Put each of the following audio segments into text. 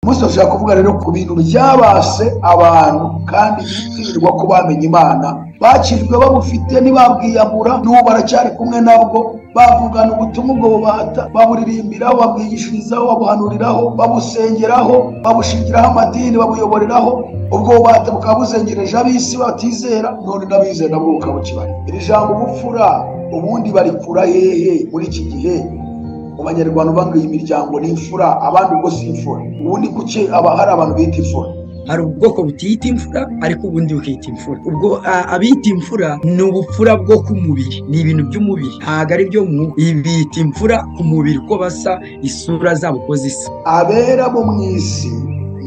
Munsi bashaka kuvuga rero ku bintu byabase abantu kandi bitirirwa ko bamenye Imana, bakijwe babufite ntibabwiyambura, n'ubu baracyari kumwe nabwo, bavugana ubutumwa ubwo bubata, baburirimbiraho, babwigishirizaho, babuhanuriraho, babusengeraho, babushingiraho amadini, babuyoboreraho. Ubwo bubata bukaba buzengereje ab'isi batizera, none n'abizera nabwo bukaba bukibari. Iri jambo ubupfura ubundi barikura hehe muri iki gihe? Mu banyarwanda ubanga iyi miryango ni imfura, abandi ubwo si imfura. Ubundi kuki aba hari abantu bita imfura? Hari ubwoko butiyita imfura ariko ubundi bukita imfura. Ubwo abita imfura ni ubupfura bwo ku mubiri, ni ibintu by'umubiri, ntabwo ari byo mwuka. Bita imfura ku mubiri uko basa, isura zabo uko zisa. Abera bo mu isi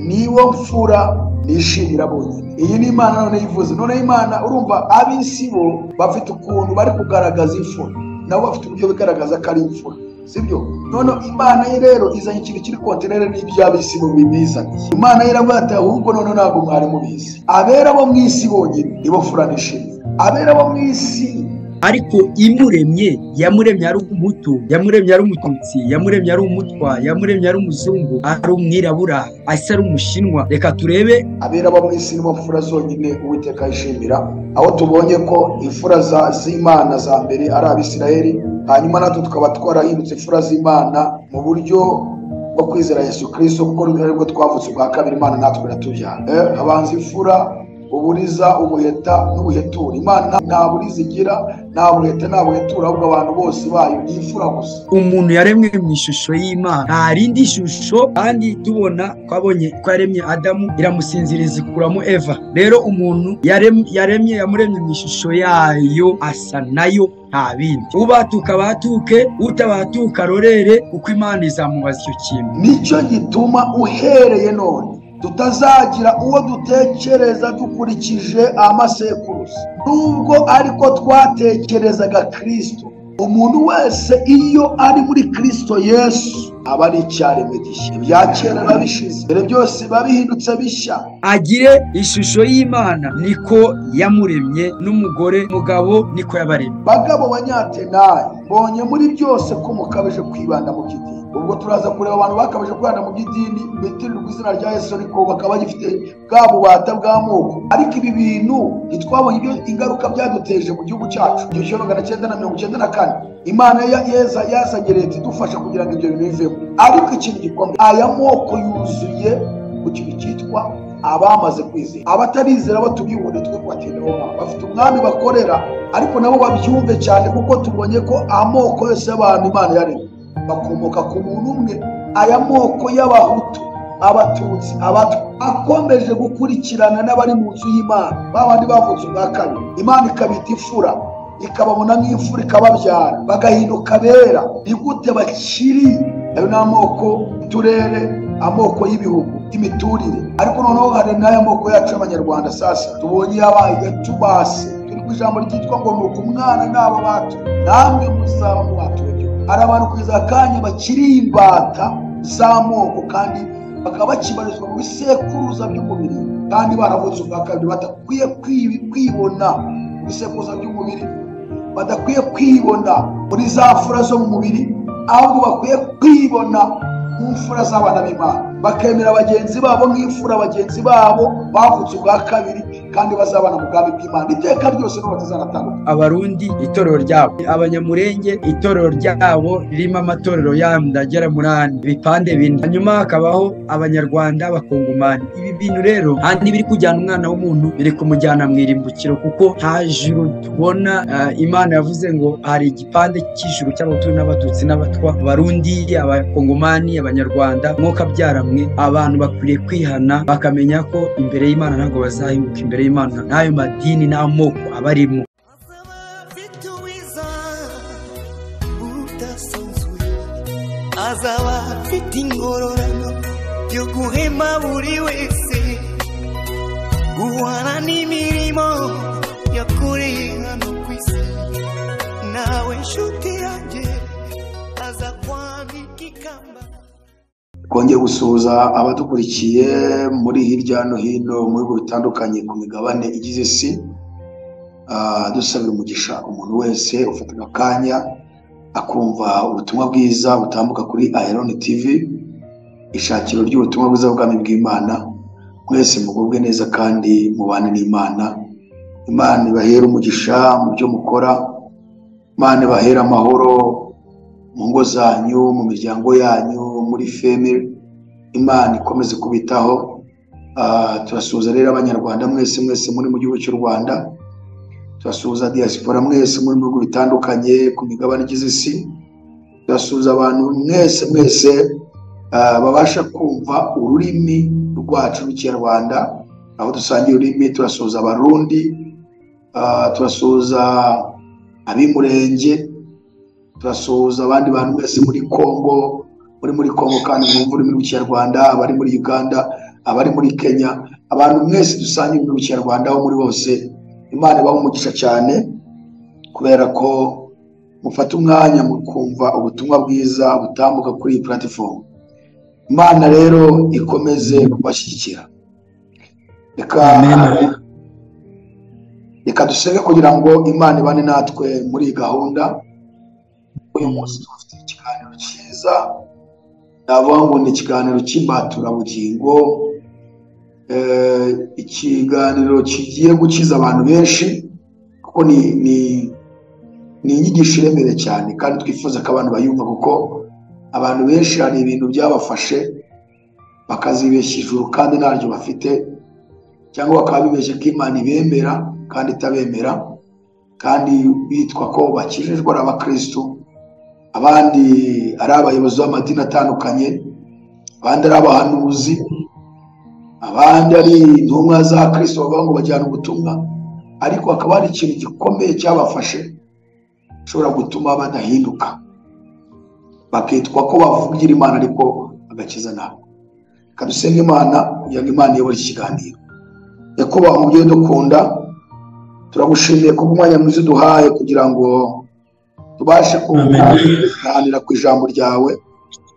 nibo mfura nishimira bonyine. Iyi ni Imana none yivuze. None Imana urumva ab'isi bo bafite ukuntu bari kugaragaza imfura, nabo bafite uburyo bigaragaza ko ari imfura, sibyo? None Imana ye rero izanye ikintu kiri kontinere n'iby'ab'isi bo bibizaniye. Imana ye iravuga ati ahubwo none ntabwo mwari mubizi. Abera bo mu isi bonyine nibo mfura nishimira. Abera bo mu isi. Ariko imuremye, yamuremye ari umutu, yamuremye ari umututsi, yamuremye ari umutwa, yamuremye ari umuzungu, ari umwirabura, asa ari umushinwa. Reka turebe abera bo mu isi nibo mfura zonyine Uwiteka yishimira. Aho tubonye ko imfura z'Imana za mbere ari Abisirayeli, hanyuma natwe tukaba twarahindutse imfura z'Imana mu buryo bwo kwizera Yesu Kristo, kuko aribwo twavutse ubwa kabiri, Imana natwe iratubyara. Habanza imfura, uburiza, ubuheta n'ubuhetura. Imana nta buriza igira, nta buheta, nta buhetura, ahubwo abantu bose bayo ni imfura gusa. Umuntu yaremwe mu ishusho y'Imana, nta rindi shusho. Kandi tubona twabonye ko yaremye Adamu iramusinziriza ikuramo Eva. Rero umuntu yaremye yamuremye mu ishusho yayo, asa nayo, nta bindi. Ubatuka batuke, utabatuka rorere, kuko Imana izamubaza icyo kintu. Nicyo gituma uhereye none tutazagira uwo dutekereza dukurikije amasekuruza, nubwo ariko twatekerezaga Kristo. Umuntu wese iyo ari muri Kristo Yesu aba ari icyaremwe gishya, ibya kera biba bishize, mbere byose biba bihindutse bishya. Agire ishusho y'Imana niko yamuremye, n'umugore mugabo niko yabaremye. Bagabo banyatenayi, mbonye muri byose ko mukabije kwibanda mu by'idini. Ubwo turaza kureba abantu bakabije kwibanda mu by'idini bitirirwa izina rya Yesu, ariko bakaba bagifite bwa bubata bw'amoko. Ariko ibi bintu ntitwabonye ibyo ingaruka byaduteje mu gihugu cyacu. 1994 Imana yazanye leta idufasha kugira ngo ibyo bintu bivemo. Ariko ikintu gikomeye, aya moko yuzuye ku kintu cyitwa abamaze kwizera. Abatarizera bo tubibone twe kubateraho, bafite umwami bakorera, ariko nabo babyumve cyane, kuko tubonye ko amoko yose y'abantu Imana yaremye bakomoka ku muntu umwe. Aya moko y'Abahutu, Abatutsi, Abatwa akomeje gukurikirana n'abari mu nzu y'Imana, babandi bavutse ubwa kabiri, Imana ikabita imfura, ikababona nk'imfura, ikababyara, bagahinduka bera. Ni gute bakiri? Ayo ni amoko y'uturere, amoko y'ibihugu, imiturire. Ariko noneho hari n'aya moko yacu y'Abanyarwanda sasa tubonye yabaye yatubase. Turi ku ijambo ryitwa ngo ni uko umwana n'abo batu namwe muzaba mubatuwe. Hari abantu kugeza akanya bakiri imbata z'amoko, kandi bakaba bakibarizwa mu bisekuruza by'umubiri, kandi baravutse ubwa kabiri, badakwiye kwibona mu bisekuruza by'umubiri, badakwiye kwibona muri za mfura zo mu mubiri, ahubwo bakwiye kwibona mu mfura z'abana b'Imana, bakemera bagenzi babo nk'imfura bagenzi babo bavutse ubwa kabiri, kandi bazabana mu bwami bw'Imana iteka ryose n'ubu batazanatandukana. Abarundi itorero ryabo, Abanyamurenge itorero ryabo ririmo amatorero yandi agera muri ane, ibipande bine, hanyuma hakabaho Abanyarwanda, Abakongomani. Ibi bintu rero handi biri kujyana umwana w'umuntu, biri kumujyana mu irimbukiro, kuko nta juru tubona. Imana yavuze ngo hari igipande cy'ijuru cy'Abahutu n'Abatutsi n'Abatwa, Abarundi, Abakongomani, Abanyarwanda, mwuka byaramwe. Abantu bakwiriye kwihana, bakamenya ko imbere y'Imana ntabwo bazahinguka imbere y'Imana, n'ayo madini n'amoko abarimo. Azaba afite ingororano yo guhema buri wese, guhana n'imirimo yakoreye hano ku isi. Nawe nshuti yanjye aza kwambika ikamba. Twongeye gusuhuza abadukurikiye muri hirya no hino mu bihugu bitandukanye ku migabane igize isi. Dusabira umugisha umuntu wese ufata akanya akumva ubutumwa bwiza butambuka kuri Iron TV. Ishakiro ry'ubutumwa bwiza bw'ubwami bw'Imana. Mwese mugubwe neza kandi mubane n'Imana. Imana ibahere umugisha mu byo mukora, Imana ibahere amahoro mu ngo zanyu, mu miryango yanyu, muri family. Imana ikomeze kubitaho. Turasuhuza rero abanyarwanda mwese mwese muri mu gihugu cy'u Rwanda, turasuhuza diaspora mwese muri mu bihugu bitandukanye ku migabane igize isi, turasuhuza abantu mwese mwese babasha kumva ururimi rwacu rw'ikinyarwanda aho dusangiye ururimi. Turasuhuza abarundi, turasuhuza ab'Imurenge, turasuhuza abandi bantu mwese muri Kongo, muri Kongo kandi mwumva ururimi rw'ikinyarwanda, abari muri Uganda, abari muri Kenya, abantu mwese dusangiye ururimi rw'ikinyarwanda aho muri hose. Imana ibahe umugisha cyane kubera ko mufata umwanya mu kumva ubutumwa bwiza butambuka kuri iyi platform. Imana rero ikomeze kubashyigikira. Reka dusenge kugira ngo Imana ibane natwe muri iyi gahunda. Uyu munsi dufite ikiganiro cyiza, navuga ngo ni ikiganiro cy'imbaturabugingo, ikiganiro kigiye gukiza abantu benshi, kuko ni inyigisho iremereye cyane kandi twifuza ko abantu bayumva, kuko abantu benshi hari ibintu byabafashe bakazibeshya ijuru kandi ntaryo bafite, cyangwa bakaba bibeshye ko Imana ibemera kandi itabemera, kandi bitwa ko bakijijwe ari abakristo, abandi ari abayobozi b'amadini atandukanye, abandi ari abahanuzi, abandi ari intumwa za Kristo bavuga ngo bajyana ubutumwa, ariko hakaba hari ikintu gikomeye cyabafashe gishobora gutuma badahinduka, bakitwa ko bavugira Imana ariko agakiza ntabwo. Reka dusenge Imana kugira ngo Imana iyobore iki kiganiro. Nyakubahwa mubyeyi dukunda, turagushimiye ku bw'umwanya mwiza uduhaye kugira ngo tubashe kuganira ku ijambo ryawe,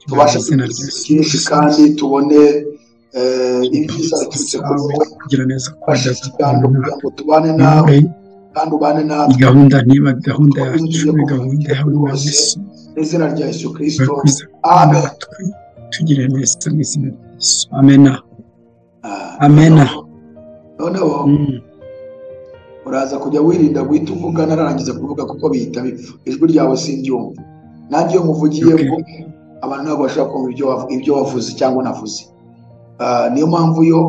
tubashe byinshi kandi tubone ibyiza biturutse kuri wowe, kugira ngo tubane nawe kandi ubane natwe. Gahunda niba gahunda yacu, gahunda yawe wese, mu izina rya Yesu Kristo, amen. Tugire neza mu izina rya Yesu, amena, amena. Noneho uraza kujya wirinda guhita uvuga nararangiza kuvuga, kuko bihita bipfa. Ijwi ryawe simbyumva, nanjye iyo nkuvugiye ngo abantu ntabwo bashobora kumva ibyo wavuze cyangwa unavuze. Niyo mpamvu iyo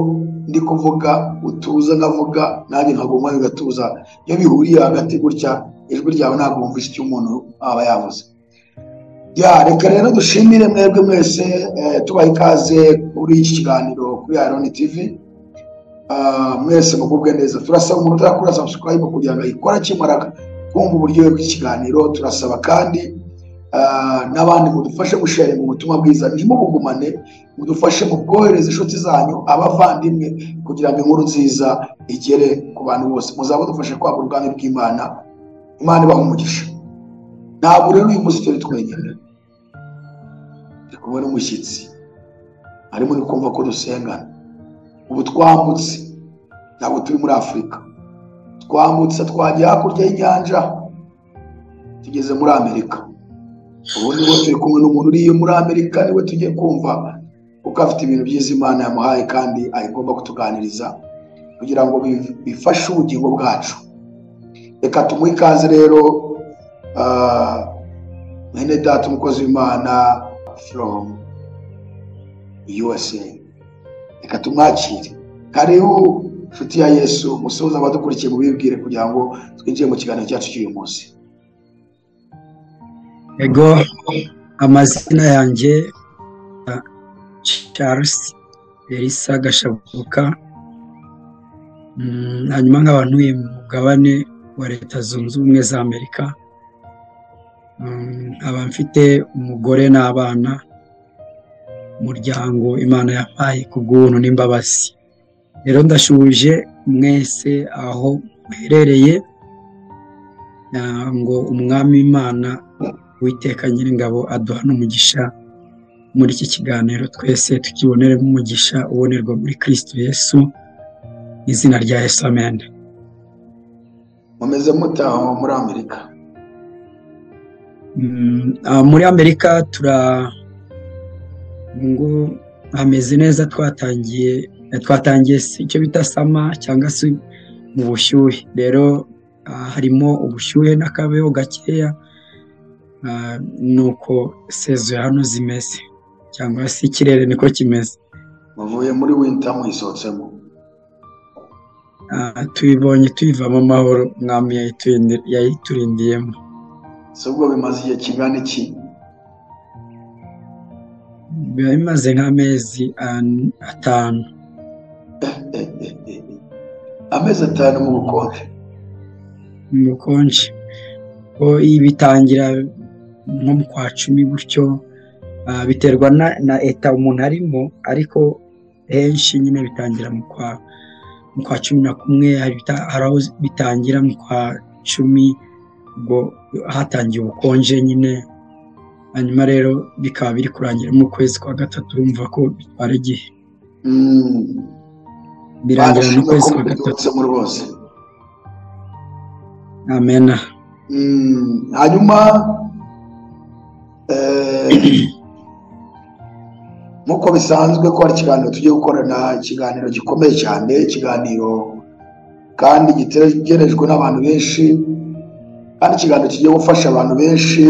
ndi kuvuga utuza nkavuga, nanjye nkaguma bigatuza. Iyo bihuriye hagati gutya, ijwi ryawe ntabwo wumva icyo umuntu aba yavuze. Reka rero dushimire mwebwe mwese, tubaha ikaze kuri iki kiganiro kuri Iron TV. Mwese mugubwe neza. Turasaba umuntu utarakora subscribe kugira ngo ayikore akimara kumva uburyohe bw'ikiganiro. Turasaba kandi n'abandi mudufashe gusharinga ubutumwa bwiza, ntimubugumane, mudufashe mu bwohereza inshuti zanyu, abavandimwe, kugira ngo inkuru nziza igere ku bantu bose. Muzaba mudufashe kwagura ubwami bw'Imana. Imana ibahe umugisha. Ntabwo rero uyu munsi turi twenyine, turi kumwe n'umushyitsi arimo ni kumva ko dusengana. Ubu twambutse, ntabwo turi muri Afurika, twambutse twagiye hakurya y'inyanja, tugeze muri Amerika. Ubu nibo turi kumwe n'umuntu uri muri Amerika, niwe tugiye kumva kuko afite ibintu byiza Imana yamuhaye kandi agomba kutuganiriza kugira ngo bifashe ubugingo bwacu. Reka tumuhe ikaze rero, mwene data umukozi w'Imana from USA. Reka tumwakire. Karibu nshuti ya Yesu, musuhuze abadukurikiye mubibwire kugira ngo twinjire mu kiganiro cyacu cy'uyu munsi. Ego, amazina yanjye Charles Elisa Gashabuka, hanyuma nkaba ntuye mu mugabane wa Leta Zunze Ubumwe za Amerika, nkaba mfite umugore n'abana, umuryango Imana yampaye ku bw'ubuntu n'imbabazi. Rero ndashuhuje mwese aho muherereye, ngo umwami Imana Uwiteka Nyiringabo aduha n'umugisha muri iki kiganiro, twese tukiboneremo umugisha ubonerwa muri Kristo Yesu, izina rya Yesu, amen. Mumeze mutaho muri Amerika? Muri Amerika ngo Hameze neza, twatangiye icyo bita sama cyangwa se mu bushyuhe. Rero harimo ubushyuhe n'akabeho gakeya, nuko sezo hano zimeze cyangwa se ikirere niko kimeze. Muvuye muri winter muyisohotsemo? Tubibonye tuyivamo amahoro, mwami yayiturindiyemo. Si ubwo bimaze igihe kingana iki? Biba bimaze nk'amezi 5. Amezi 5 mu bukonje? Mu bukonje. Bitangira nko mu kwa 10 gutyo, biterwa na eta umuntu arimo, ariko henshi nyine bitangira mu kwa 11, hari aho bitangira mu kwa 10, ubwo hatangiye ubukonje nyine, hanyuma rero bikaba biri kurangira mu kwezi kwa 3. Urumva ko bitwara igihe. Birangira mu kwezi kwa 3. Amena. Hanyuma nk'uko bisanzwe ko hari ikiganiro tugiye gukorana, ikiganiro gikomeye cyane, ikiganiro kandi gitegerejwe n'abantu benshi, kandi ikiganiro kigiye gufasha abantu benshi,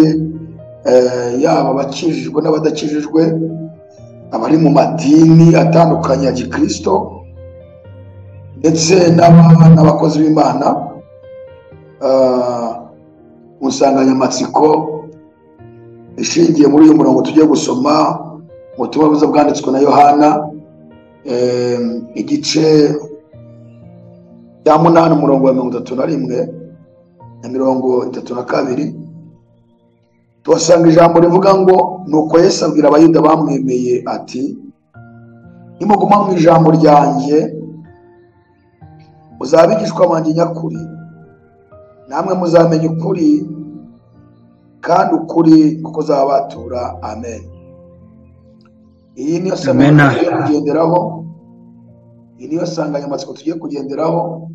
yaba abakijijwe n'abadakijijwe, abari mu madini atandukanye ya gikristo ndetse n'abakozi b'Imana. Mu nsanganyamatsiko ishingiye muri uyu murongo tugiye gusoma, ubutumwa bwiza bwanditswe na Yohana, igice cya 8 umurongo wa 31 na 32, tuhasanga ijambo rivuga ngo: nuko Yesu abwira Abayuda bamwemeye ati, nimuguma mu ijambo ryanjye muzaba abigishwa banjye nyakuri, namwe muzamenya ukuri, kandi ukuri kuko kuzabatura. Amen. Iyi niyo nsanganyamatsiko tugiye kugenderaho, iyi niyo nsanganyamatsiko tugiye kugenderaho,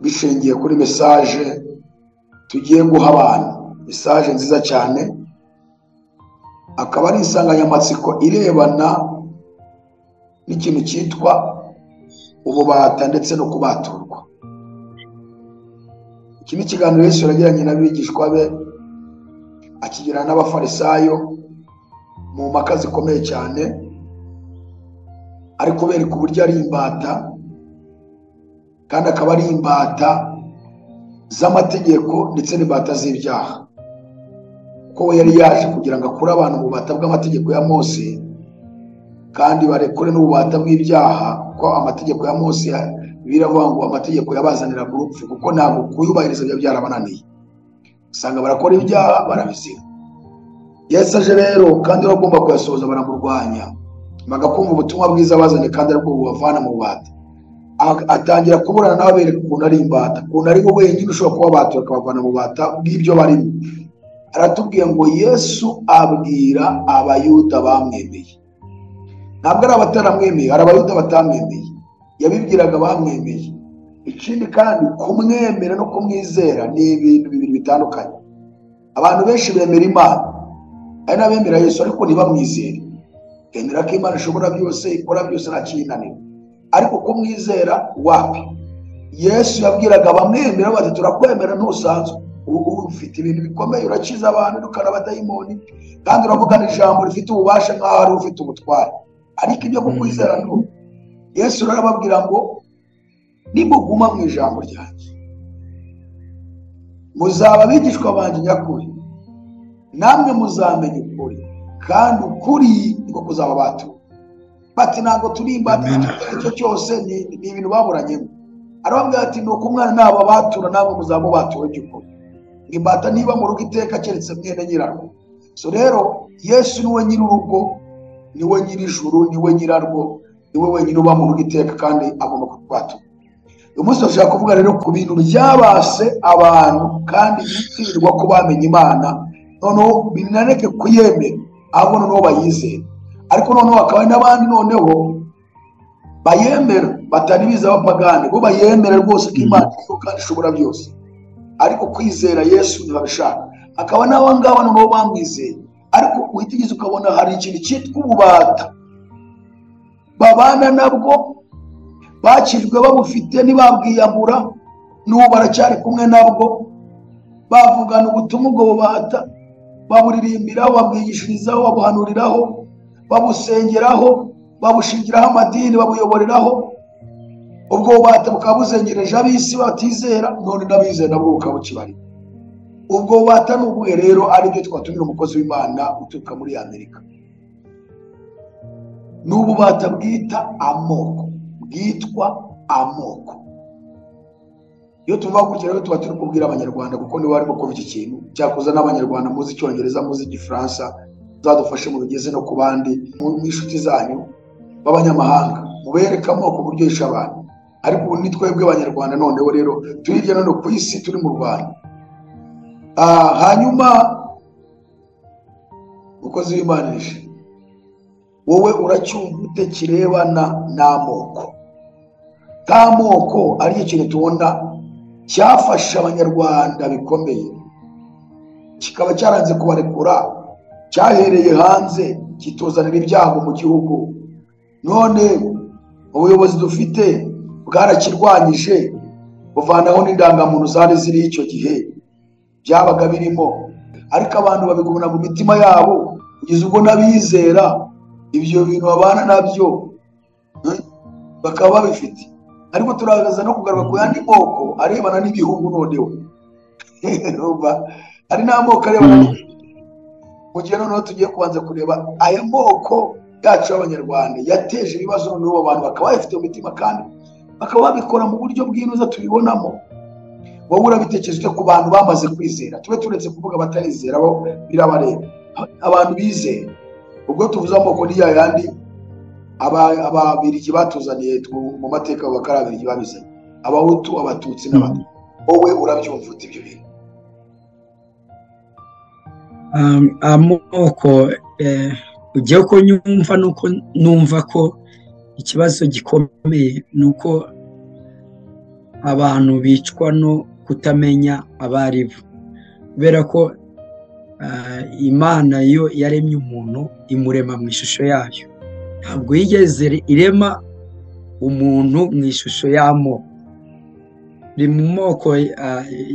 bishingiye kuri message tugiye guha abantu, message nziza cyane, akaba ari insanganyamatsiko irebana n'ikintu cyitwa ububata ndetse no kubaturwa. Iki ni ikiganiro Yesu yagiranye n'abigishwa be, akigirana n'abafarisayo mu mpaka zikomeye cyane, ari kubereka uburyo ari imbata, kandi akaba ari imbata z'amategeko ndetse n'imbata z'ibyaha, kuko we yari yaje kugira ngo akure abantu mu bubata bw'amategeko ya Mose, kandi barekure n'ububata bw'ibyaha, kuko amategeko ya Mose biravuga ngo amategeko yabazaniraga urupfu, kuko ntabwo kuyubahiriza biba byarabananiye, usanga barakora ibyaha barabizira. Yesu aje rero kandi bagomba kuyasohoza, baramurwanya, bagakumva ubutumwa bwiza bazanye kandi aribwo bubavana mu bubata. Atangira kuburana n'abereka ukuntu ari imbata, ukuntu ari we wenyine ushobora kubabatura akabavana mu bubata bw'ibyo barimo. Aratubwiye ngo Yesu abwira Abayuda bamwemeye. Ntabwo ari abataramwemeye, hari Abayuda batamwemeye, yabibwiraga bamwemeye. Ikindi kandi kumwemera no kumwizera ni ibintu bibiri bitandukanye. Abantu benshi bemera Imana, hari n'abemera Yesu ariko ntibamwizere. Bemera ko Imana ishobora byose, ikora byose, nta kiyinanira, ariko kumwizera wapi? Yesu yabwiraga abamwemera bati: turakwemera ntusanzwe, ufite ibintu bikomeye, urakiza abantu, urukana abadayimoni, kandi uravugana ijambo rifite ububasha nk'aho ari ufite ubutware, ariko ibyo kukwizera ntubu. Yesu arababwira ngo: nimuguma mu ijambo ryanjye muzaba abigishwa banjye nyakuri, namwe muzamenya ukuri, kandi ukuri niko kuzababatura. Bati ntabwo turi imbata, icyo cyose ni ibintu baburanyemo. Arababwira ati: nuko umwana nababatura namwe muzaba mubatuwe by'ukuri. Imbata niba mu rugo iteka keretse mwene nyirarwo. So rero Yesu niwe nyir'urugo, niwe nyir'ijuru, niwe nyirarwo, niwe wenyine uba mu rugo iteka, kandi agomba kubatura. Uyu munsi turashaka kuvuga rero ku bintu byabase abantu kandi bitirirwa ko bamenye Imana, noneho binaneke kuyemera, ahubwo noneho bayizera. Ariko noneho hakaba n'abandi noneho bayemera batari biza abapagani, bo bayemera rwose ko Imana iriho kandi ishobora byose, ariko kwizera Yesu ntibabishaka. Hakaba n'abo ngabo noneho bamwizeye, Ariko witegereza ukabona hari ikintu cyitwa ububata babana nabwo, bakijwe babufite ntibabwiyambura, n'ubu baracyari kumwe nabwo, bavugana ubutumwa ubwo bubata baburirimbiraho, babwigishirizaho, babuhanuriraho, babusengeraho, babushingiraho amadini, babuyoboreraho. Ubwo bubata bukaba buzengereje ab'isi batizera, none n'abizera nabwo bukaba bukibari. Ubwo bubata ni ubuhe rero? Aribyo twatumira umukozi w'Imana uturuka muri Amerika. Ni ububata bwita amoko, bwitwa amoko. Iyo tuvuga gutya rero tuba turi kubwira Abanyarwanda, kuko nibo barimo kumva iki kintu. Cyakoza n'Abanyarwanda muzi Icyongereza, muzi Igifaransa, muzadufashe mubigeze no ku bandi mu inshuti zanyu b'abanyamahanga, mubereke amoko uburyo yishe abantu. Ariko ubu ni twebwe Abanyarwanda noneho rero turi hirya no hino ku isi, turi mu Rwanda. Hanyuma umukozi w'Imana, wowe uracyumva ute kirebana n'amoko? K'amoko ari ikintu tubona cyafashe Abanyarwanda bikomeye, kikaba cyaranze kubarekura, cyahereye hanze kituzanira ibyago mu gihugu. None ubuyobozi dufite bwarakirwanyije, buvanaho n'indangamuntu zari ziri icyo gihe byabaga birimo, ariko abantu babigumana mu mitima yabo kugeza ubwo n'abizera ibyo bintu babana nabyo bakaba babifite. Ariko turaza no kugaruka ku yandi moko arebana n'ibihugu noneho. Hari n'amoko arebana n'ibihugu. Mu gihe noneho tugiye kubanza kureba aya moko yacu y'Abanyarwanda yateje ibibazo, noneho abantu bakaba bayafite mu mitima kandi bakaba babikora mu buryo bw'inoza tubibonamo. Wowe urabitekereza ute ku bantu bamaze kwizera? Tube turetse kuvuga abatarizera, bo birabareba. Abantu bizera, ubwo tuvuze amoko ni ya yandi Ababirigi batuzaniye mu mateka, bakari Ababirigi babizanye, Abahutu, Abatutsi n'Abatwa. Wowe urabyumva ute ibyo bintu? Amoko ugiye ko nyumva nuko numva ko ikibazo gikomeye ni uko abantu bicwa no kutamenya abari bo, kubera ko Imana yo yaremye umuntu imurema mu ishusho yayo. Ntabwo yigeze irema umuntu mu ishusho y'amoko. Ni mu moko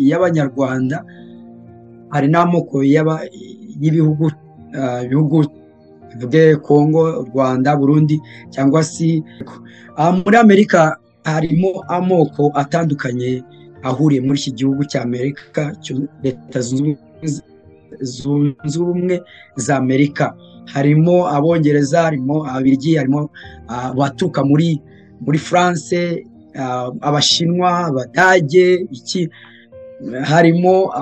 y'Abanyarwanda, hari n'amoko y'ibihugu, ibihugu tuvuge Kongo, Rwanda, Burundi, cyangwa se muri Amerika harimo amoko atandukanye ahuriye muri iki gihugu cya Amerika, Leta Zunze Ubumwe za Amerika. Harimo Abongereza, harimo Ababiligi, harimo abaturuka muri France, Abashinwa, Abadage, iki, harimo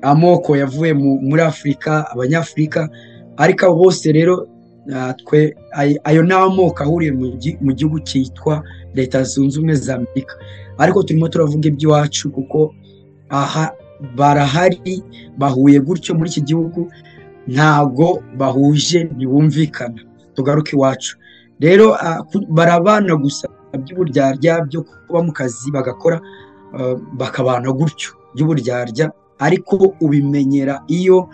amoko yavuye muri Afurika, Abanyafurika. Ariko abo bose rero twe ayo ni amoko ahuriye mu gihugu cyitwa Leta Zunze Ubumwe za Amerika. Ariko turimo turavuga iby'iwacu kuko aha barahari, bahuye gutyo muri iki gihugu, ntago bahuje, ntibumvikana. Tugaruke iwacu rero, barabana gusa by'uburyarya byo kuba mu kazi bagakora, bakabana gutyo by'uburyarya. Ariko ubimenyera iyo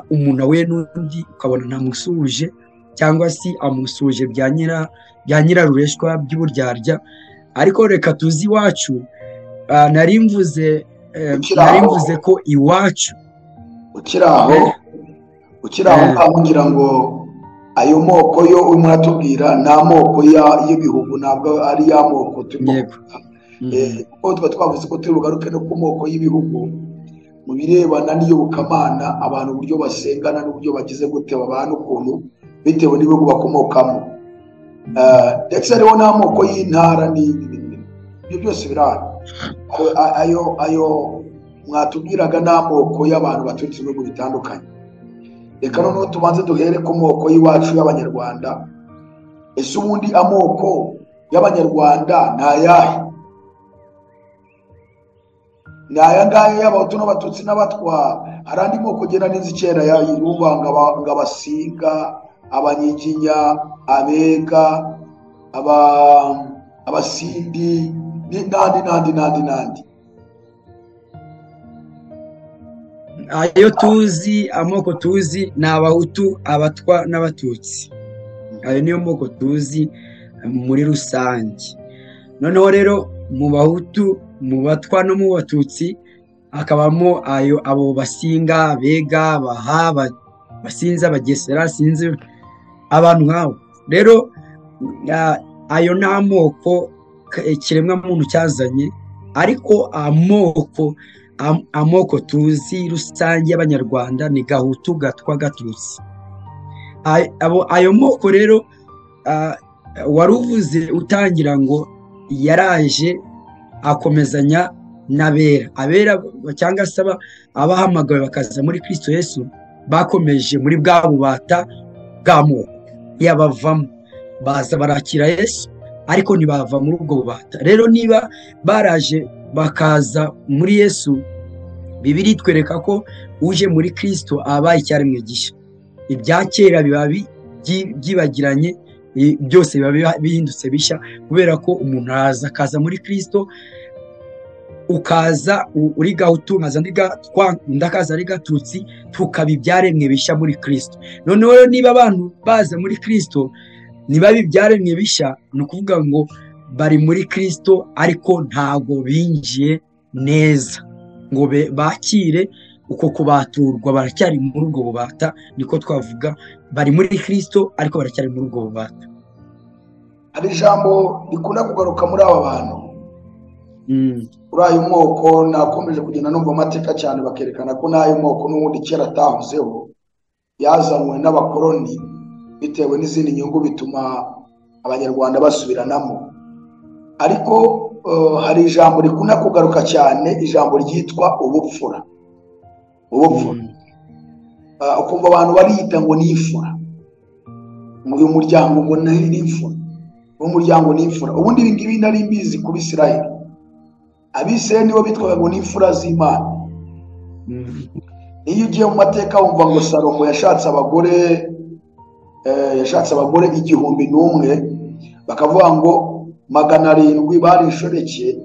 umuntu ahuye n'undi ukabona ntamusuhuje, cyangwa se amusuhuje bya nyirarureshwa by'uburyarya. Ariko reka tuzi iwacu, nari mvuze ko iwacu ukiri aho ngaho ngira ngo ayo moko yo urimo uratubwira ni amoko y'ibihugu, ntabwo ari ya moko turimo, kuko tuba twavuze ko turi bugaruke no ku moko y'ibihugu mu birebana n'iyobokamana, abantu uburyo basengana n'uburyo bagize gute babana ukuntu bitewe n'ibihugu bakomokamo, ndetse hariho n'amoko y'intara n'ibindi, ibyo byose birahari. Ayo mwatubwiraga n'amoko y'abantu baturutse mu bihugu bitandukanye. Reka noneho tubanze duhere ku moko y'iwacu y'Abanyarwanda. Ese ubundi amoko y'Abanyarwanda ni ayahe? Ni aya ngaya y'Abahutu n'Abatutsi n'Abatwa? Hari andi moko ugenda n'inzu kera yumva ngo Abasinga, Abanyiginya, Abega, Abasindi, n'andi n'andi n'andi n'andi. Ayo tuzi, amoko tuzi ni Abahutu, Abatwa n'Abatutsi. Ayo niyo moko tuzi muri rusange. Noneho rero mu Bahutu, mu Batwa no mu Batutsi hakabamo ayo abo Basinga, Bega, Baha, Basinza, Bagesera, sinzi abantu nk'abo. Rero ayo ni amoko ikiremwamuntu cyazanye, ariko amoko tuzi rusange y'Abanyarwanda ni Gahutu, Gatwa, Gatutsi. Ayo moko rero wari uvuze utangira ngo yaraje akomezanya n'abera. Abera cyangwa se abahamagawe bakaza muri Kristo Yesu bakomeje muri bwa bubata bw'amoko, yabavamo baza barakira Yesu, ariko ntibava muri ubwo bubata. Rero niba baraje bakaza muri Yesu, Bibiliya itwereka ko uje muri Kristo aba icyaremwe gishya. Ibya kera biba byibagiranye, byose biba bihindutse bishya, kubera ko umuntu araza akaza muri Kristo, ukaza uri Gahutu, nkaza ndi Gatwa, undi akaza ari Gatutsi, tukaba ibyaremwe bishya muri Kristo. Noneho rero niba abantu baza muri Kristo niba ibyaremwe bishya, ni ukuvuga ngo bari muri Kristo ariko ntago binjiye neza ngo bakire uko kubaturwa, baracyari muri ubwo bubata. Niko twavuga, bari muri Kristo ariko baracyari muri ubwo bubata. Hari ijambo rikunda kugaruka muri aba bantu, muri ayo moko. Nakomeje kugenda numva amateka cyane bakerekana ko n'ayo moko n'ubundi kera atahozeho, yazanywe n'abakoloni bitewe n'izindi nyungu, bituma Abanyarwanda basubiranamo. Ariko hari ijambo rikunda kugaruka cyane, ijambo ryitwa ubupfura. Ubupfura, ukumva abantu bariyita ngo ni imfura, uyu muryango ngo ni imfura, uyu muryango ni imfura. Ubundi ibi ngibi nari mbizi ku Bisirayeli. Abisirayeli nibo bitwaga ngo ni imfura z'Imana. Iyo ugiye mu mateka wumva ngo Salomo yashatse abagore, 1001, bakavuga ngo 700 bari inshoreke,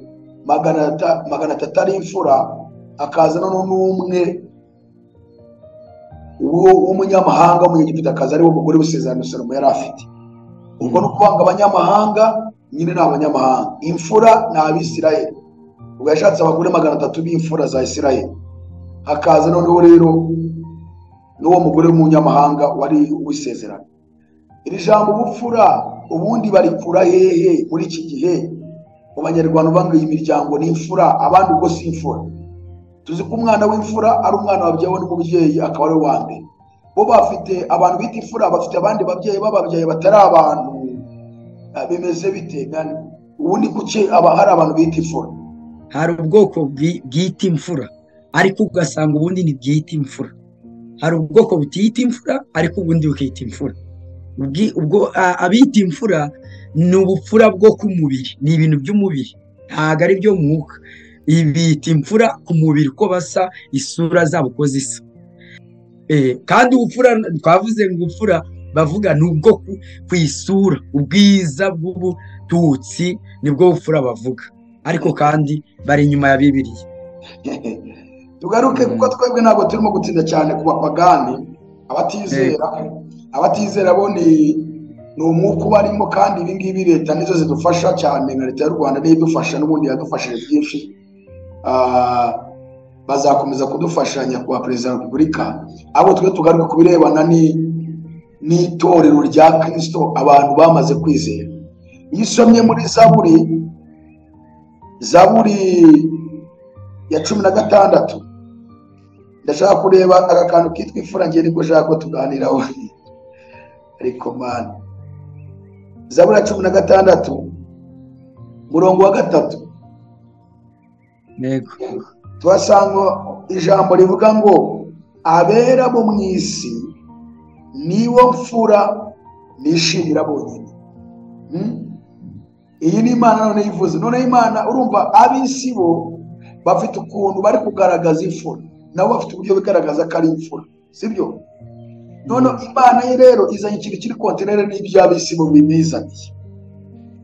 300 ari imfura, akaza n'umwe w'umunyamahanga w'Umunyegiputa, akaza ari wo mugore w'isezerano Salomo yari afite. Ubwo ni ukuvuga ngo abanyamahanga nyine ni abanyamahanga, imfura ni Abisirayeli. Ubwo yashatse abagore 300 b'imfura za Isirayeli, hakaza noneho rero n'uwo mugore w'umunyamahanga wari uw'isezerano. Iri jambo ubupfura ubundi barikura hehe muri iki gihe mu Banyarwanda banga iyi miryango ni imfura, abandi ubwo si imfura? Tuzi ko umwana w'imfura ari umwana wabyawe n'umubyeyi akaba ari uwa mbere. Bo bafite abantu bita imfura, bafite abandi babyeyi bababyaye batari abantu. Bimeze bite? Ubundi kuki aba hari abantu bita imfura? Hari ubwoko bwita imfura, ariko ugasanga ubundi ntibwita imfura. Hari ubwoko butita imfura, ariko ubundi bukita imfura. Ubwo abita imfura ni ubupfura bwo ku mubiri, ni ibintu by'umubiri, ntabwo ari byo mwuka. Bita imfura ku mubiri uko basa, isura zabo uko zisa. Kandi ubupfura twavuze ngo ubupfura bavuga ni ubwo ku isura, ubwiza bw'ubututsi nibwo bupfura bavuga, ariko kandi bari inyuma ya Bibiliya. Tugaruke kuko twebwe ntabwo turimo gutsinda cyane ku bapagani, abatizera bo ni umwuka ubarimo, kandi ibi ngibi leta nizo zidufasha cyane, nka leta y'u Rwanda niyo idufasha, n'ubundi yadufashije byinshi, bazakomeza kudufasha nyakubahwa Perezida wa Repubulika. Abo twe tugaruke ku birebana n'itorero rya Kristo, abantu bamaze kwizera. Iyo usomye muri Zaburi ya 16, ndashaka kureba aka kantu kitwa imfura, ngiye nibwo nshaka ko tuganiraho. Ariko man, Zaburi ya 16 murongo wa 3, yego, tuhasanga ijambo rivuga ngo abera bo mu isi nibo mfura nishimira bonyine. Iyi ni Imana none yivuze. None Imana, urumva ab'isi bo bafite ukuntu bari kugaragaza imfura, nabo bafite uburyo bigaragaza ko ari imfura, sibyo? None Imana ye rero izanye ikintu kiri kontinere n'ibyo ab'isi bo bibizaniye.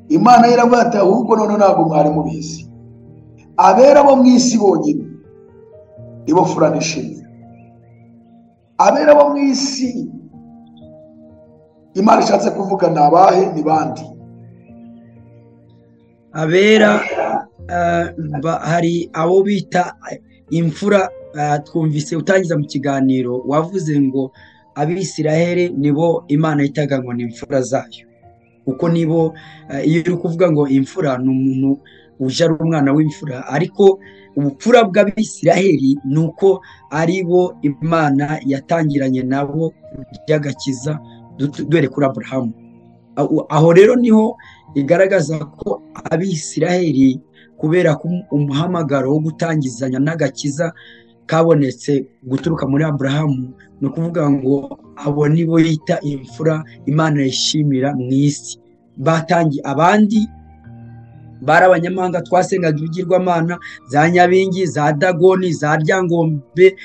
Imana ye iravuga ati ahubwo none ntabwo mwari mubizi, abera bo mu isi bonyine nibo mfura nishimira. Abera bo mu isi Imana ishatse kuvuga ni abahe, ni bandi? Abera hari abo bita imfura. Twumvise utangiza mu kiganiro wavuze ngo Abisiraheli nibo Imana yitaga ngo ni imfura zayo, kuko nibo iyo uri kuvuga ngo imfura ni umuntu uje ari umwana w'imfura, ariko ubupfura bw'Abisiraheli ni uko ari bo Imana yatangiranye nabo by'agakiza duhere kuri Aburahamu. Aho rero niho igaragaza ko Abisiraheli kubera ko umuhamagaro wo gutangizanya n'agakiza kabonetse guturuka muri Aburahamu, ni ukuvuga ngo abo nibo yita imfura Imana yishimira mu isi. Batangiye abandi bari abanyamahanga, twasengaga ibigirwamana za Nyabingi, za Dagoni, za Ryangombe,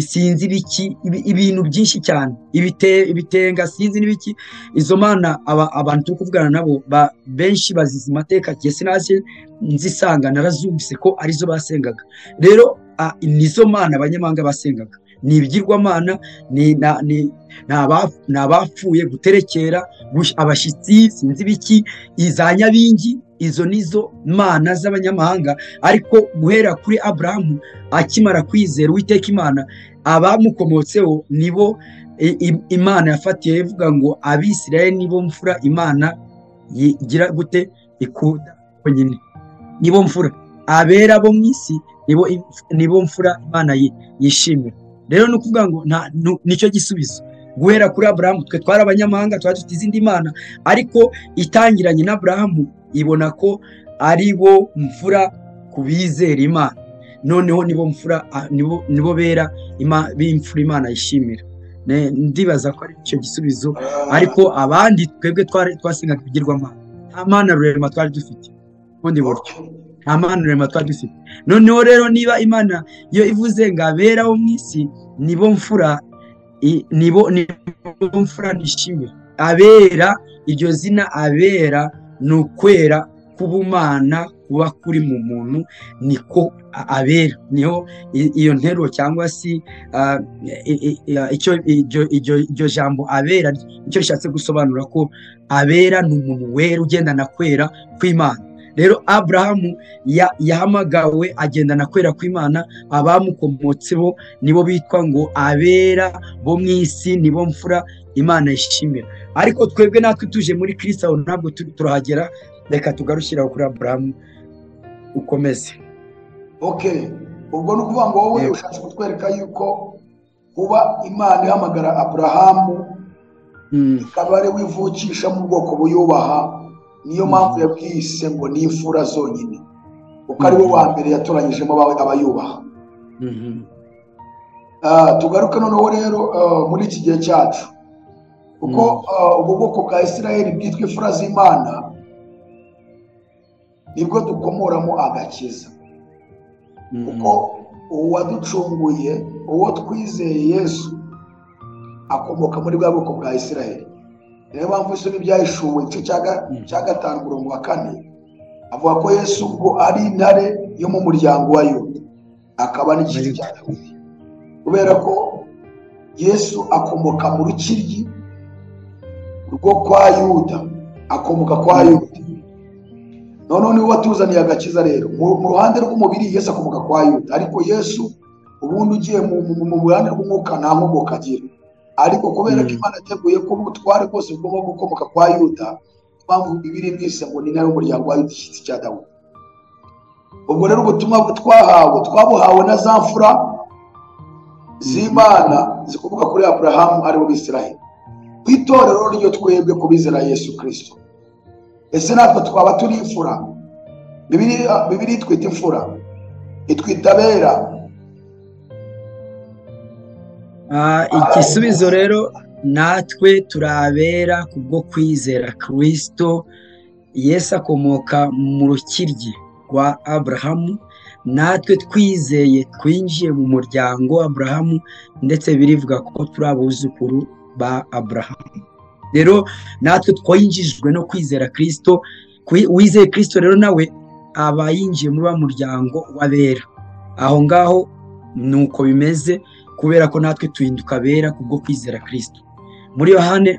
sinzi ibiki, ibintu byinshi cyane, ibitenga sinzi n'ibiki. Izo mana abantu turi kuvugana nabo benshi bazizi amateka, jye sinaje nzisanga, narazumvise ko arizo basengaga. Rero nizo mana abanyamahanga basengaga, ni ibigirwamana, ni abapfuye, guterekera, abashyitsi, sinzi ibiki, iza Nyabingi. Izo nizo mana z'abanyamahanga. Ariko guhera kuri Aburahamu akimara kwizera Uwiteka Imana, abamukomotseho nibo Imana yafatiye ivuga ngo Abisirayeli nibo mfura Imana igira gute, ikunda konyine, nibo mfura. Abera bo mu isi nibo mfura Imana yishimira. Rero ni ukuvuga ngo nicyo gisubizo. Guhera kuri Aburahamu twe twari abanyamahanga, twari dufite izindi mana, ariko itangiranye na Aburahamu ibona ko ari bo mfura kubizera Imana. Noneho nibo mfura, nibo bera b'imfura Imana yishimira. Ndibaza ko ari icyo gisubizo. Ariko abandi twebwe twasengaga ibigirwamana, nta mana rurema twari dufite, ubundi buryo nta mana rurema twari dufite. Noneho rero niba Imana yo ivuze ngo abera bo mu isi nibo mfura, nibo mfura nishimira. Abera, iryo zina abera ni ukwera k'ubumana kuba kuri mu muntu, niko abera. Niho iyo nteruro cyangwa se iryo jambo abera nicyo rishatse gusobanura ko abera ni umuntu wera ugendana kwera kw'Imana. Rero Aburahamu yahamagawe agendana kwera kw'Imana, abamukomotseho nibo bitwa ngo abera bo mu isi, nibo mfura Imana yishimira. Ariko twebwe natwe tuje muri Kristo aho ntabwo turahagera. Reka tugarukire kuri Aburahamu, ukomeze. Okay, ubwo ni ukuvuga ngo wowe ushatse kutwereka yuko kuba Imana ihamagara Aburahamu ikaba ari wivukisha mu bwoko buyubaha, niyo mpamvu yabwise ngo ni imfura zonyine, kuko ari we wa mbere yatoranyijemo abayubaha. Tugaruke noneho rero muri iki gihe cyacu, kuko ubwo bwoko bwa Isirayeli bwitwa imfura z'Imana nibwo dukomoramo agakiza, kuko uwaducunguye, uwo twizeye Yesu, akomoka muri bwa bwoko bwa Isirayeli. Niyo mpamvu isoma ibyahishuwe igice cya 5 umurongo wa 4 avuga ko Yesu ngo ari intare yo mu muryango wa Yuda, akaba n'igiti cya Dawidi. Kubera ko Yesu akomoka mu rukiryi rwo kwa Yuda, akomoka kwa Yuda. Noneho niwe watuzaniye agakiza. Rero mu ruhande rw'umubiri Yesu akomoka kwa Yuda, ariko Yesu ubundi ugiye mu ruhande rw'umwuka nta nkomoko agira. Ariko kubera ko Imana yateguye ko ubutware bwose bugomba gukomoka kwa Yuda, impamvu Bibiliya imwise ngo ni intare y'umuryango wa Yuda, igishyitsi cya Dawidi. Ubwo rero ubutumwa twahawe, twabuhawe na za mfura z'Imana zikomoka kuri Aburahamu, aribo Bisirayeli. Ku itorero ryo twebwe kubizera Yesu Kristo, ese natwe twaba turi imfura? Bibiliya itwita imfura, itwita abera. Igisubizo rero natwe turabera kubwo kwizera Kristo. Yesu akomoka mu rukiryi rwa Aburahamu, natwe twizeye twinjiye mu muryango wa Aburahamu, ndetse birivuga ko turi abuzukuru ba Aburahamu. Rero natwe twinjijwe no kwizera Kristo. Wizeye Kristo rero nawe aba yinjiye muri wa muryango w'abera. Aho ngaho nuko bimeze. Kubera ko natwe tuhinduka bera kubwo kwizera Kristo. Muri Yohane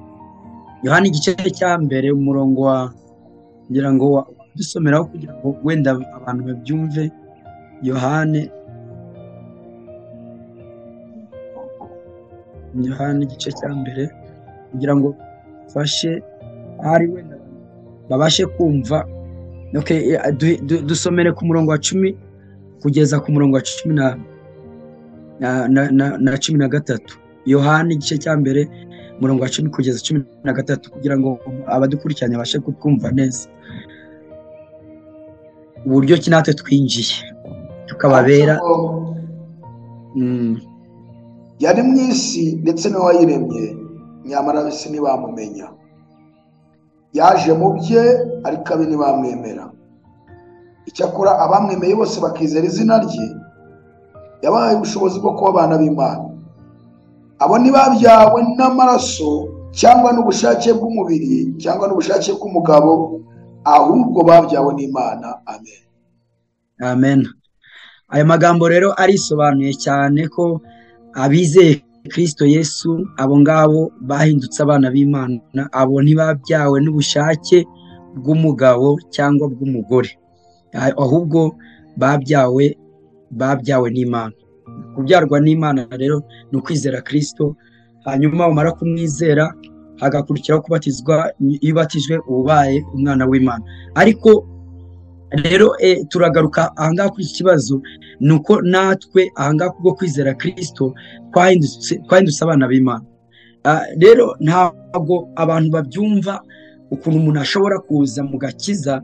igice cya mbere umurongo wa ngira ngo dusomeraho kugira ngo wenda abantu babyumve. Yohane igice cya mbere kugira ngo fashe ari wenda babashe kumva. Okay, dusomere ku murongo wa 10 kugeza ku murongo wa 13. Yohana igice cya mbere murongo wa 10 kugeza 13 kugira ngo abadukurikiranye babashe kukumva neza uburyo ki natwe twinjiye tukababera. Yari mu isi ndetse niwe wayiremye, nyamara ab'isi ntibamumenya. Yaje mu bye ariko abe ntibamwemera. Icyakora abamwemeye bose bakizera izina rye, yabahaye ubushobozi bwo kuba abana b'Imana. Abo ntibabyawe n'amaraso cyangwa n'ubushake bw'umubiri cyangwa n'ubushake bw'umugabo, ahubwo babyawe n'Imana. Amen. Amen. Aya magambo rero arisobanuye cyane ko abizeye Kristo Yesu abo ngabo bahindutse abana b'Imana. Abo ntibabyawe n'ubushake bw'umugabo cyangwa bw'umugore, ahubwo babyawe n'Imana. Kubyarwa n'Imana rero ni ukwizera Kristo, hanyuma umara kumwizera hagakurikiraho kubatizwa. Iyo ubatijwe ubaye umwana w'Imana. Ariko rero turagaruka ahangaha kuri iki kibazo, ni uko natwe ahangaha kubwo kwizera Kristo twahindutse abana b'Imana. Rero ntabwo abantu babyumva ukuntu umuntu ashobora kuza mu gakiza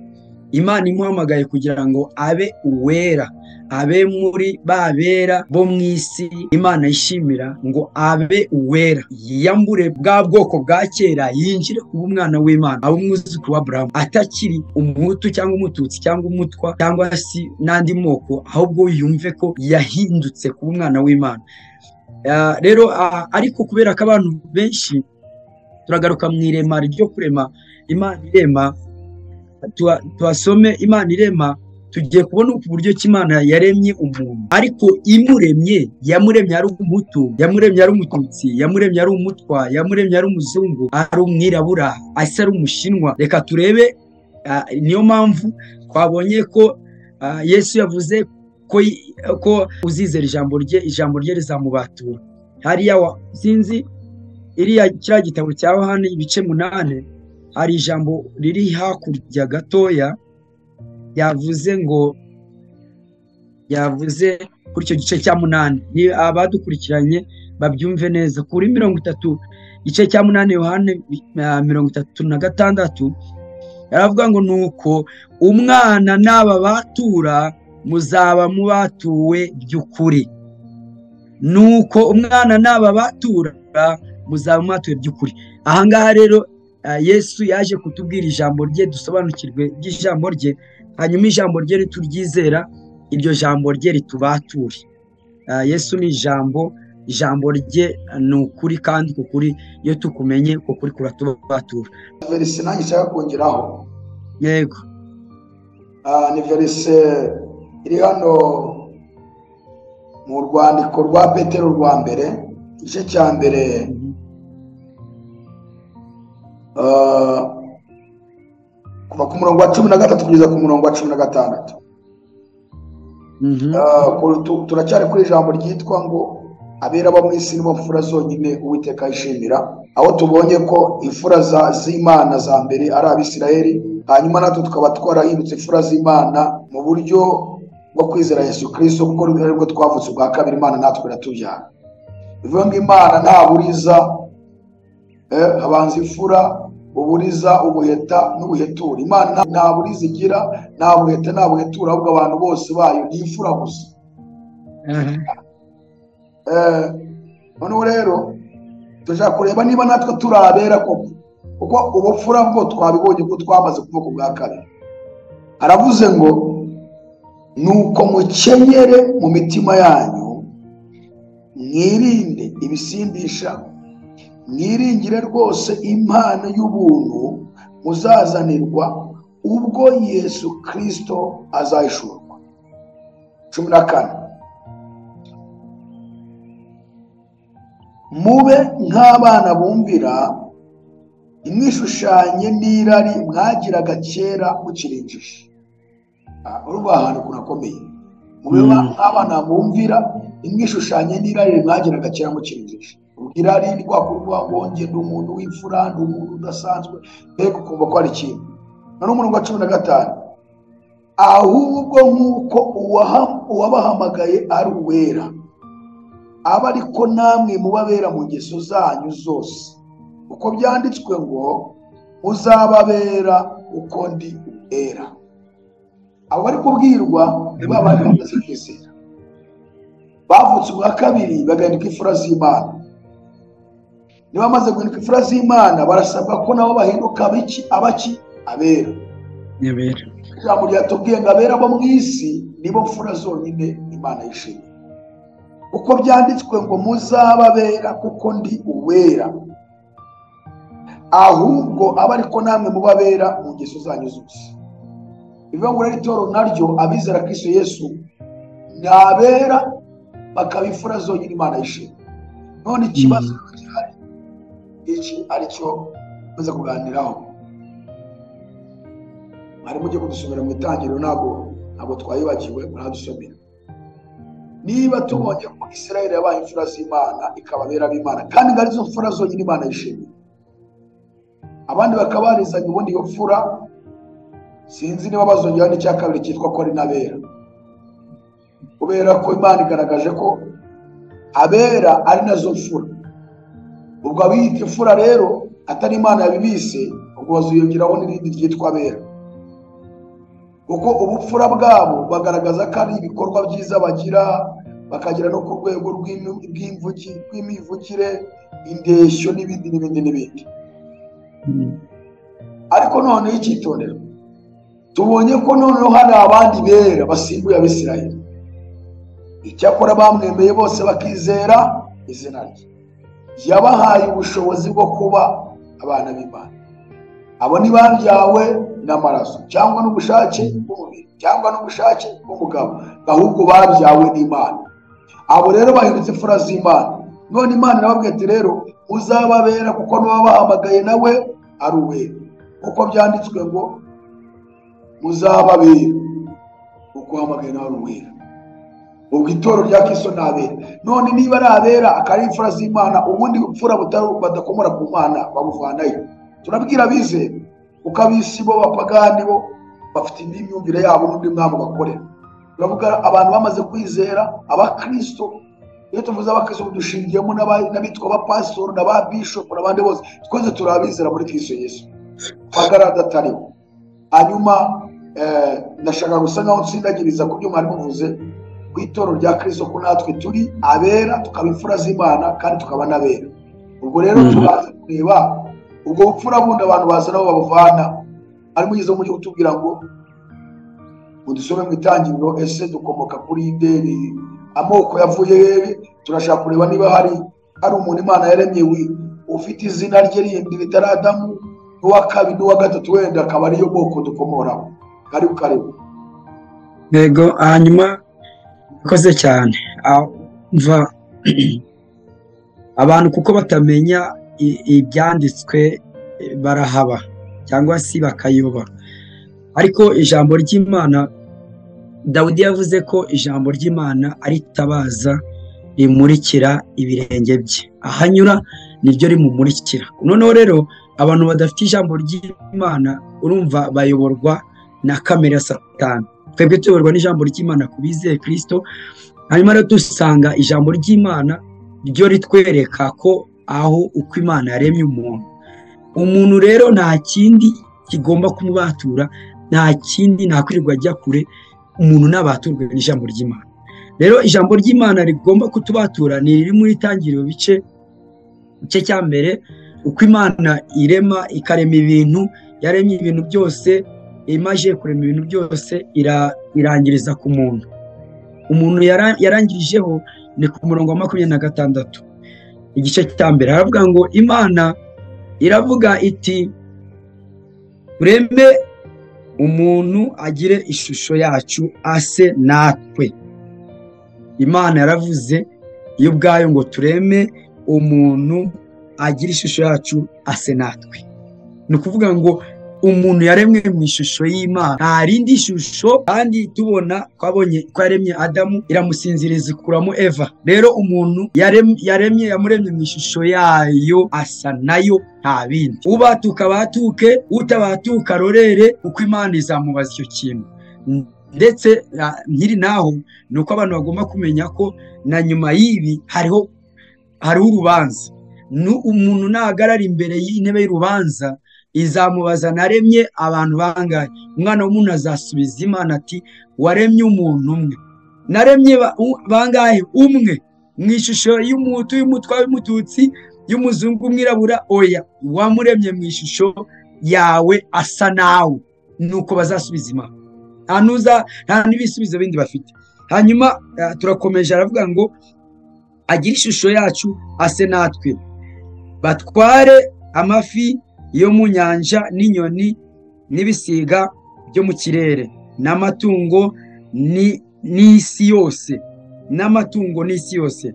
Imana imuhamagaye kugira ngo abe uwera, abe muri babera bo mu isi Imana yishimira, ngo abe uwera, yiyambure bwa bwoko bwa kera, yinjire kuba umwana w'Imana, abe umwuzukuru wa Aburahamu, atakiri umuhutu cyangwa umututsi cyangwa umutwa cyangwa se n'andi moko, ahubwo yumve ko yahindutse kuba umwana w'Imana. Rero ariko kubera ko abantu benshi turagaruka mu irema ryo kurema, Imana irema, tuhasome Imana irema, tugiye kubona uburyo ki Imana yaremye umuntu. Ariko imuremye, yamuremye ari umuhutu, yamuremye ari umututsi, yamuremye ari umutwa, yamuremye ari umuzungu, ari umwirabura, asa ari umushinwa. Reka turebe. Niyo mpamvu twabonye ko Yesu yavuze ko uzizera ijambo rye, ijambo rye rizamubatura. Hariya sinzi iriya kiriya gitabo cya Yohana ibice 8, hari ijambo riri hakurya gatoya yavuze ngo, yavuze kuri icyo gice cya 8, ni abadukurikiranye babyumve neza. Kuri 30 igice cya 8 Yohana 36 yaravuga ngo nuko umwana n'aba batura muzaba mubatuwe by'ukuri. Nuko umwana n'aba batura muzaba mubatuwe by'ukuri. Ahangaha rero Yesu yaje kutubwira ijambo rye, dusobanukirwe by'ijambo rye, hanyuma ijambo rye rituryizera, iryo jambo rye ritubature. Yesu ni ijambo, ijambo rye ni ukuri, kandi kukuri iyo tukumenye kukuri kuratubatura. Verse nanjye nshaka kongeraho. Yego. Ni verse iri hano mu rwandiko rwa Petero rwa mbere, igice cya mbere, kuva ku murongo wa 13 kugeza ku murongo wa 16. Turacyari kuri ijambo ryitwa ngo abera bo mu isi nibo mfura zonyine Uwiteka yishimira, aho tubonye ko imfura z'Imana za mbere ari Abisirayeli, hanyuma natwe tukaba twarahindutse imfura z'Imana mu buryo bwo kwizera Yesu Kristo, kuko aribwo twavutse ubwa kabiri, Imana natwe iratubyara. Bivuga ngo Imana nta buriza, habanza imfura, uburiza, ubuheta n'ubuhetura. Imana nta buriza igira, nta buheta, nta buhetura, ahubwo abantu bose bayo ni imfura gusa. Noneho rero tuja kureba niba natwe turabera koko, kuko ubupfura bwo twabibonye ko twamaze kuvuka ubwa kabiri. Aravuze ngo nuko mukenyere mu mitima yanyu, mwirinde ibisindisha, mwiringire rwose impano y'ubuntu muzazanirwa ubwo Yesu Kristo azahishurwa. 14. Mube nk'abana bumvira, ntimwishushanye n'irari mwagiraga kera mukiri injiji. Urumva ahantu kunakomeye. Mube nk'abana bumvira, ntimwishushanye n'irari mwagiraga kera mukiri injiji. Irari ni kwa kuvuga ngo njye ndi umuntu w'imfura, ndi umuntu udasanzwe, mbega ukumva ko ari ikintu. Noneho umurongo wa 15, ahubwo nk'uko uwabahamagaye ari uwera, aba ariko namwe mubabera mu ngeso zanyu zose, uko byanditswe ngo muzababera uko ndi uwera. Abo bari kubwirwa ni ba bandi bamaze kwizera, bavutse ubwa kabiri bagahinduka imfura z'Imana. Niba bamaze guhinduka imfura z'Imana, barasabwa ko nabo bahinduka abaki abera. Ijambo ryatubwiye ngo abera bo mu isi nibo mfura zonyine Imana yishimiye. Uko byanditswe ngo muzababera kuko ndi uwera, ahubwo aba ariko namwe mubabera mu ngeso zanyu zose. Bivuga ngo rero itorero naryo abizera Kristo Yesu ni abera, bakaba imfura zonyine Imana yishimiye. None ikibazo gihari iki aricyo maze kuganiraho, mwari mujye kudusomera mu itangiriro, ntabwo twayibagiwe, muradusomera. Niba tubonye ko Isirayeli yabaye imfura z'Imana ikaba abera b'Imana, kandi ngo arizo mfura zonyine Imana yishimiye, abandi bakaba barizanye ubundi iyo mfura, sinzi niba bazongeraho n'icya kabiri cyitwa ko ari n'abera, kubera ko Imana igaragaje ko abera ari nazo mfura. Ubwo abiyita imfura rero atari Imana yabibise, ubwo baziyongeraho n'irindi ryitwa abera, kuko ubupfura bwabo bagaragaza ko ari ibikorwa byiza bagira, bakagera no ku rwego rw'imivugire, indeshyo n'ibindi n'ibindi n'ibindi. Ariko noneho icyitonderwa, tubonye ko noneho hari abandi bera basimbuye Abisirayeli, icyakora bamwemeye bose bakizera izina rye, yabahaye ubushobozi bwo kuba abana b'Imana. Abo ntibabyawe n'amaraso cyangwa n'ubushake bw'umubiri cyangwa n'ubushake bw'umugabo, ahubwo babyawe n'Imana. Abo rero bahindutse imfura z'Imana. None Imana irababwira ati rero muzababera kuko n'uwabahamagaye nawe ari uwera, kuko byanditswe ngo muzababera kuko uhamagaye nawe ari uwera. Ubwo itorero rya Kristo ni abera. None niba ari abera akaba ari imfura z'Imana, ubundi bupfura badakomora ku Mana babuvanayo. Turabwira abizera, kuko ab'isi bo bapagani bo bafite indi myumvire yabo n'undi mwabo bakorera. Turavuga abantu bamaze kwizera, abakristo. Iyo tuvuze abakristo dushingiyemo n'abitwa abapasitori n'aba bishop n'abandi bose, twese turabizera muri Kristo Yesu, twagaradatariho. Hanyuma ndashaka gusa nkaho nsindagiriza ku byo mwari muvuze ku itorero rya Kristo, ko natwe turi abera, tukaba imfura z'Imana kandi tukaba n'abera. Ubwo rero turaza kureba ubwo bupfura bundi abantu baza nabo babuvana. Harimo ugeze mu gihe utubwira ngo mudusome mu itangiriro, ese dukomoka kuri nde, amoko yavuye hehe? Turashaka kureba niba hari umuntu Imana yaremye ufite izina rye rindi ritari Adamu, n'uwa kabiri n'uwa gatatu, wenda akaba ariyo moko dukomoraho. Karibu karibu. Yego, hanyuma murakoze cyane. Mva abantu kuko batamenya ibyanditswe barahaba cyangwa se bakayoba. Ariko ijambo ry'Imana, Dawidi yavuze ko ijambo ry'Imana ari itabaza rimurikira ibirenge bye, ahanyura niryo rimumurikira. Noneho rero abantu badafite ijambo ry'Imana urumva bayoborwa na kamere ya Satani. Twebwe tuyoborwa n'ijambo ry'Imana ku bizeye Kristo. Hanyuma rero dusanga ijambo ry'Imana ryo ritwereka ko aho uko Imana yaremye umuntu, umuntu rero nta kindi kigomba kumubatura, nta kindi, nta kwirirwa ajya kure, umuntu nabaturwe n'ijambo ry'Imana. Rero ijambo ry'Imana rigomba kutubatura ni riri muri Itangiriro bice cya mbere, uko Imana irema ikarema ibintu, yaremye ibintu byose, imaje kurema ibintu byose irangiriza ku muntu. Umuntu yarangirijeho ni ku murongo wa 26 igice cya mbere, haravuga ngo Imana iravuga iti tureme umuntu agire ishusho yacu ase natwe. Imana yaravuze yo ubwayo ngo tureme umuntu agira ishusho yacu ase natwe. Ni ukuvuga ngo umuntu yaremwe mu ishusho y'Imana, nta rindi shusho. Kandi tubona twabonye ko yaremye Adamu iramusinziriza ikuramo Eva. Rero umuntu yaremye yamuremye mu ishusho yayo, asa nayo, nta bindi. Ubatuka batuke, utabatuka rorere, kuko Imana izamubaza icyo kintu. Ndetse nkiri naho ni uko abantu bagomba kumenya ko na nyuma y'ibi hariho urubanza. Umuntu nahagarara imbere y'intebe y'urubanza izamubaza naremye abantu bangahe? Umwana w'umuntu azasubiza Imana ati waremye umuntu umwe. Naremye bangahe? Umwe. Mu ishusho y'umuhutu, y'umutwa, y'umututsi, y'umuzungu, umwirabura? Oya, wamuremye mu ishusho yawe asa nawe. Nuko bazasubiza Imana. Nta n'ibisubizo bindi bafite. Hanyuma turakomeje, aravuga ngo agira ishusho yacu ase natwe, batware amafi yo mu nyanja n'inyoni n'ibisiga byo mu kirere n'amatungo n'isi yose, n'amatungo n'isi yose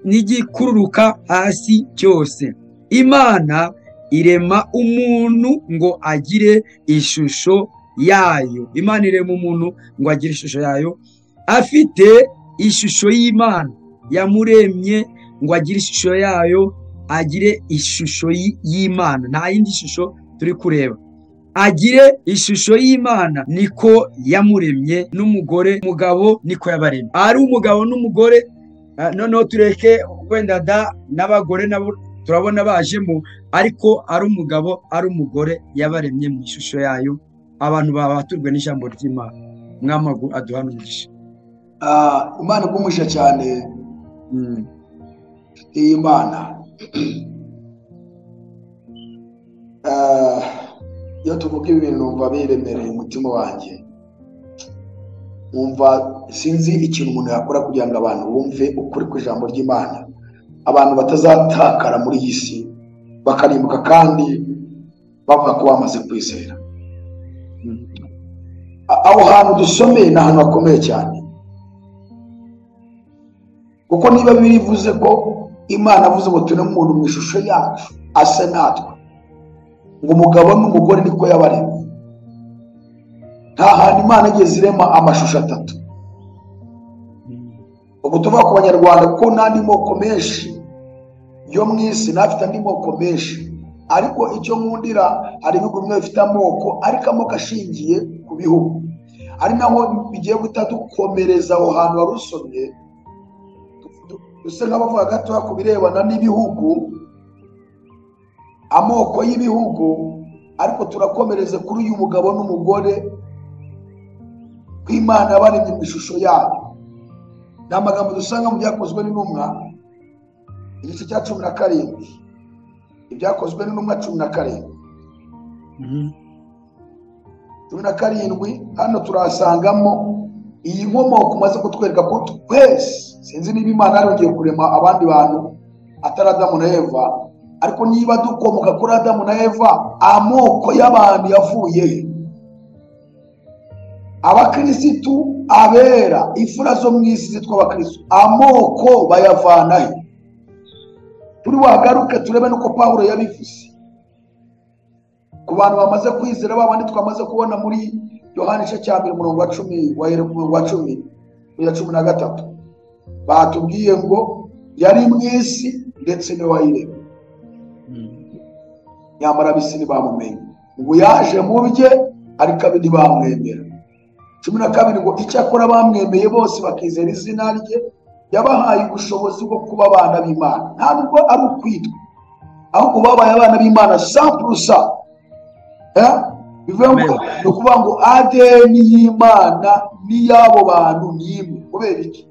n'igikururuka hasi cyose. Imana irema umuntu ngo agire ishusho yayo. Imana irema umuntu ngo agire ishusho yayo, afite ishusho y'Imana yamuremye ngo agire ishusho yayo, agire ishusho y'Imana. Nta yindi shusho turi kureba. Agire ishusho y'Imana niko yamuremye, n'umugore umugabo niko yabaremye. Ari umugabo n'umugore. Noneho tureke wenda da n'abagore nabo turabona bajemo, ariko ari umugabo ari umugore yabaremye mu ishusho yayo. Abantu babaturwe n'ijambo ry'Imana. Mwamagu aduhana umugisha. Imana igumisha cyane. Imana iyo tuvuga ibi bintu numva biremereye umutima wanjye, numva sinzi ikintu umuntu yakora kugira ngo abantu bumve ukuri kw'ijambo ry'Imana, abantu batazatakara muri iyi si bakarimbuka kandi bavuga ko bamaze kwizera. Aho hantu dusomeye ni ahantu hakomeye cyane, kuko niba birivuze ko Imana avuze ngo tureme umuntu mu ishusho yacu ase natwe, ngo umugabo n'umugore niko yabaremye. Nta hantu Imana igeze irema amashusho atatu. Ubwo tuvuga ku Banyarwanda ko n'andi moko menshi yo mu isi n'afite andi moko menshi, ariko icyo nkundira hari ibihugu bimwe bifite amoko, ariko amoko ashingiye ku bihugu. Ari naho bigiye guhita dukomereza aho hantu wari usomye, dusa nk'abavuga gatoya ku birebana n'ibihugu, amoko y'ibihugu, ariko turakomereza kuri uyu mugabo n'umugore ko Imana yabaremye mu ishusho yayo. Ni amagambo dusanga mu Byakozwe n'Intumwa igice cya 17. Ibyakozwe n'Intumwa 17. 17 hano turasangamo iyi nkomoko umaze kutwereka ko twese, sinzi niba Imana yarongeye kurema abandi bantu atari Adamu na Eva, ariko niba dukomoka kuri Adamu na Eva, amoko y'abantu yavuye he? Abakirisitu abera imfura zo mu isi zitwa abakirisitu, amoko bayavana he? Turi wagaruke turebe nuko Pawulo yabivuze ku bantu bamaze kwizera, babandi twamaze kubona muri Yohana igice cya 1 umurongo wa 10 wahere ku murongo wa 10 kugeza 13, batubwiye ngo yari mu isi ndetse niwe wayiremye, nyamara ab'isi ntibamumenye. Ngo yaje mu bye ariko abe ntibamwemera. 12 ngo icyakora bamwemeye bose bakizera izina rye, yabahaye ubushobozi bwo kuba abana b'Imana. Nta nubwo ari ukwitwa, ahubwo babaye abana b'Imana 100%. Bivuga ngo ni ukuvuga ngo ADN y'Imana n'iy'abo bantu ni imwe. Kubera iki?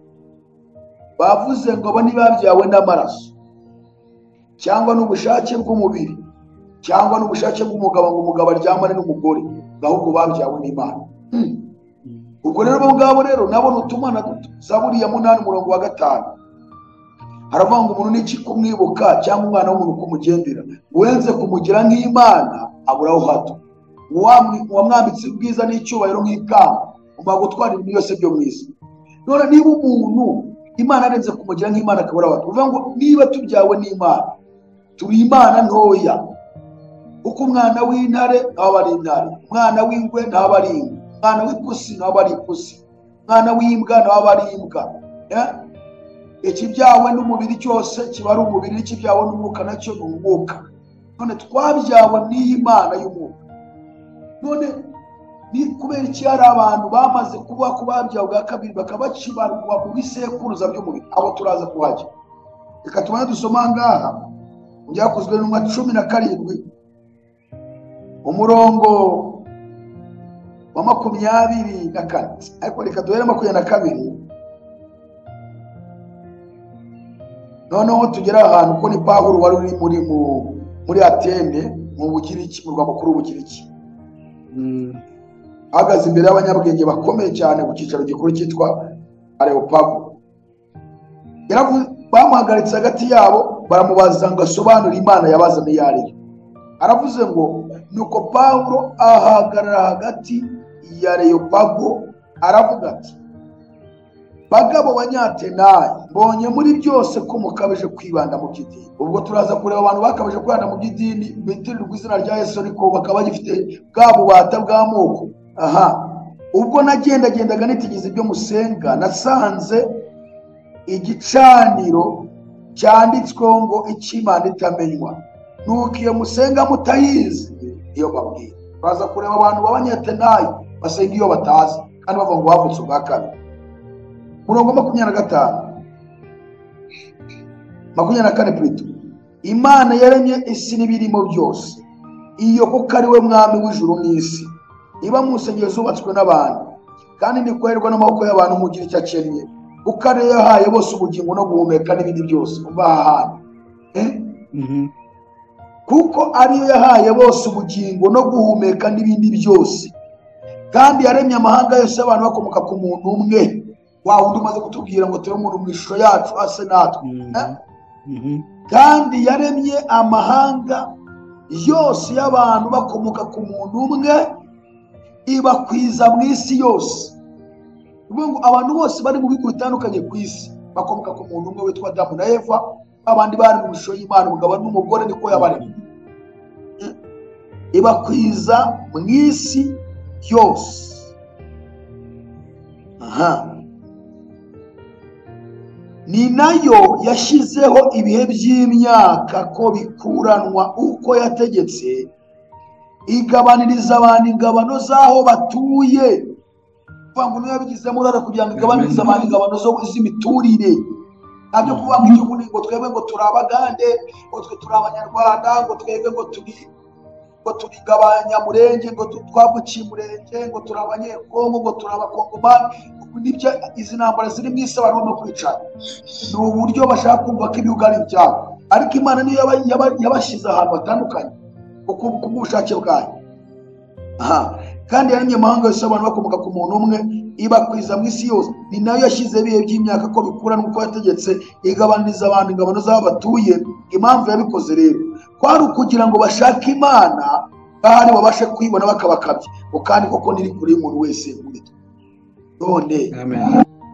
Bavuze ngo abo ntibabyawe n'amaraso cyangwa n'ubushake bw'umubiri cyangwa n'ubushake bw'umugabo ngo umugabo aryamane n'umugore, ahubwo babyawe n'Imana. Ubwo rero bo ngabo rero nabo ni utumana duto. Zaburi ya 8 umurongo wa 5 haravuga ngo umuntu n'iki kumwibuka cyangwa umwana w'umuntu kumugendera, wenze kumugira nk'Imana aburaho hato, wamwambitse ubwiza n'icyubahiro nk'ikamba, umpa gutwara ibintu byose byo mu isi. None niba umuntu Imana arenze kumugira nk'Imana akabura abantu. Uvuga ngo niba tubyawe n'Imana turi Imana ntoya, kuko umwana w'intare aba ari intare, umwana w'ingwe ntaba ari ingwe, umwana w'ipusi ntaba ari ipusi, umwana w'imbwa ntaba ari imbwa. Ikibyawe n'umubiri cyose kiba ari umubiri, n'ikibyawe n'umwuka nacyo ni umwuka. None twabyawe n'iyi Mana y'umwuka. None ni kubera iki hari abantu bamaze kuba ko babyawe bwa kabiri bakaba bakibarwa mu bisekuruza by'umubiri? Abo turaza kuhajya. Reka tubone dusoma ngaha mu Byakozwe n'Intumwa 17 umurongo wa 24, ariko reka duhere 22, noneho tugera ahantu ko ni Pawulo wari uri muri Atene mu Bugiriki, mu murwa mukuru w'Ubugiriki, ahagaze imbere y'abanyabwenge bakomeye cyane ku cyicaro gikuru cyitwa Areopago. Bamuhagaritse hagati yabo baramubaza ngo asobanure Imana yabazaniye iyo ari yo. Aravuze ngo nuko Pawulo ahagarara hagati ya Areopago aravuga ati: bagabo banyatenayi, mbonye muri byose ko mukabije kwibanda mu by'idini. Ubwo turaza kureba abantu bakabije kwibanda mu by'idini bitirirwa izina rya Yesu ariko bakaba bagifite bwa bubata bw'amoko. Aha, ubwo nagendagendaga nitegereza ibyo musenga, nasanze igicaniro cyanditsweho ngo icy'Imana itamenywa, nuko iyo musenga mutayizi iyo babwira. Turaza kureba abantu b'abanyatenayi basenga iyo batazi kandi bavuga ngo bavutse ubwa kabiri. Murongo 25, 24 plutôt. Imana yaremye isi n'ibirimo byose, iyo kuko ari we mwami w'ijuru n'isi, iba mu nsengero zubatswe n'abantu, kandi ntikorerwa n'amaboko y'abantu mugira icyo akennye, kuko ariyo yahaye bose ubugingo no guhumeka n'ibindi byose. Umva aha hantu, kuko ariyo yahaye bose ubugingo no guhumeka n'ibindi byose, kandi yaremye amahanga yose y'abantu bakomoka ku muntu umwe, wa wundi umaze kutubwira ngo tube umuntu mu ishusho yacu ase natwe. Kandi yaremye amahanga yose y'abantu bakomoka ku muntu umwe, ibakwiza mu isi yose. Ngo abantu bose bari mu bihugu bitandukanye ku isi bakomoka ku muntu umwe witwa Adamu na Eva, abandi bari mu ishusho y'Imana, umugabo n'umugore niko yabaremye. Ibakwiza mu isi yose. Aha, ni nayo yashyizeho ibihe by'imyaka ko bikuranwa uko yategetse, igabaniriza abantu ingabano z'aho batuye. Kuvuga ngo niyo yabigizemo uruhare kugira ngo igabanirize abantu ingabano z'imiturire. Ntabyo kuvuga ngo igihugu ngo twebwe ngo turi Abagande, ngo twe turi Abanyarwanda, ngo twebwe ngo turi Abanyamurenge, ngo twavukiye Umurenge, ngo turi Abanyekongo, ngo turi Abakongomani. Nibyo izi ntambara ziri mu isi abantu barimo kwicara, ni uburyo bashaka kumva ko ibihugu ari ibyabo, ariko Imana niyo yabashyize ahantu hatandukanye ku bw'ubushake bwayo. Aha, kandi yaremye amahanga yose abantu bakomoka ku muntu umwe, ibakwiza mu isi yose. Ni nayo yashyize ibihe by'imyaka ko bikura n'uko yategetse, igabaniriza abantu ingabano z'aho batuye. Impamvu yabikoze rero kwari ukugira ngo bashake Imana ahari babashe kuyibona bakabakabye, kandi koko niri kure y'umuntu wese muri twe. None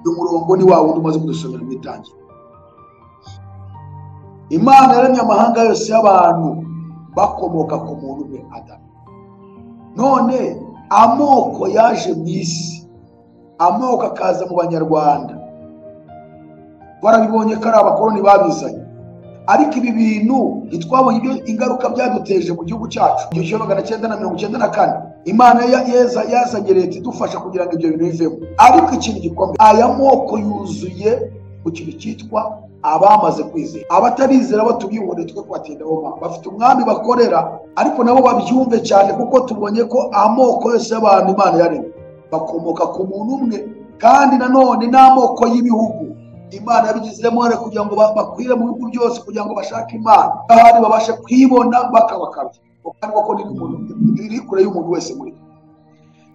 uyu murongo ni wa wundi umaze kudusomera mu itangira. Imana yaremye amahanga yose y'abantu bakomoka ku muntu umwe Adamu. None amoko yaje mu isi, amoko akaza mu Banyarwanda, barabibonye ko ari abakoloni babizanye. Ariko ibi bintu ntitwabonye ibyo ingaruka byaduteje mu gihugu cyacu. 1994 Imana yazanye leta idufasha kugira ngo ibyo bintu bivemo. Ariko ikintu gikomeye, aya moko yuzuye ku kintu cyitwa abamaze kwizera. Abatabizera bo tubibone twe kubatindaho, bafite umwami bakorera, ariko nabo babyumve cyane, kuko tubonye ko amoko yose y'abantu Imana yaremye bakomoka ku muntu umwe, kandi nanone n'amoko y'ibihugu Imana yabigizemo uruhare kugira ngo bakwire mu bihugu byose, kugira ngo bashake Imana ahari babashe kwibona bakabakabya. Kandi koko iri kure y'umuntu wese muri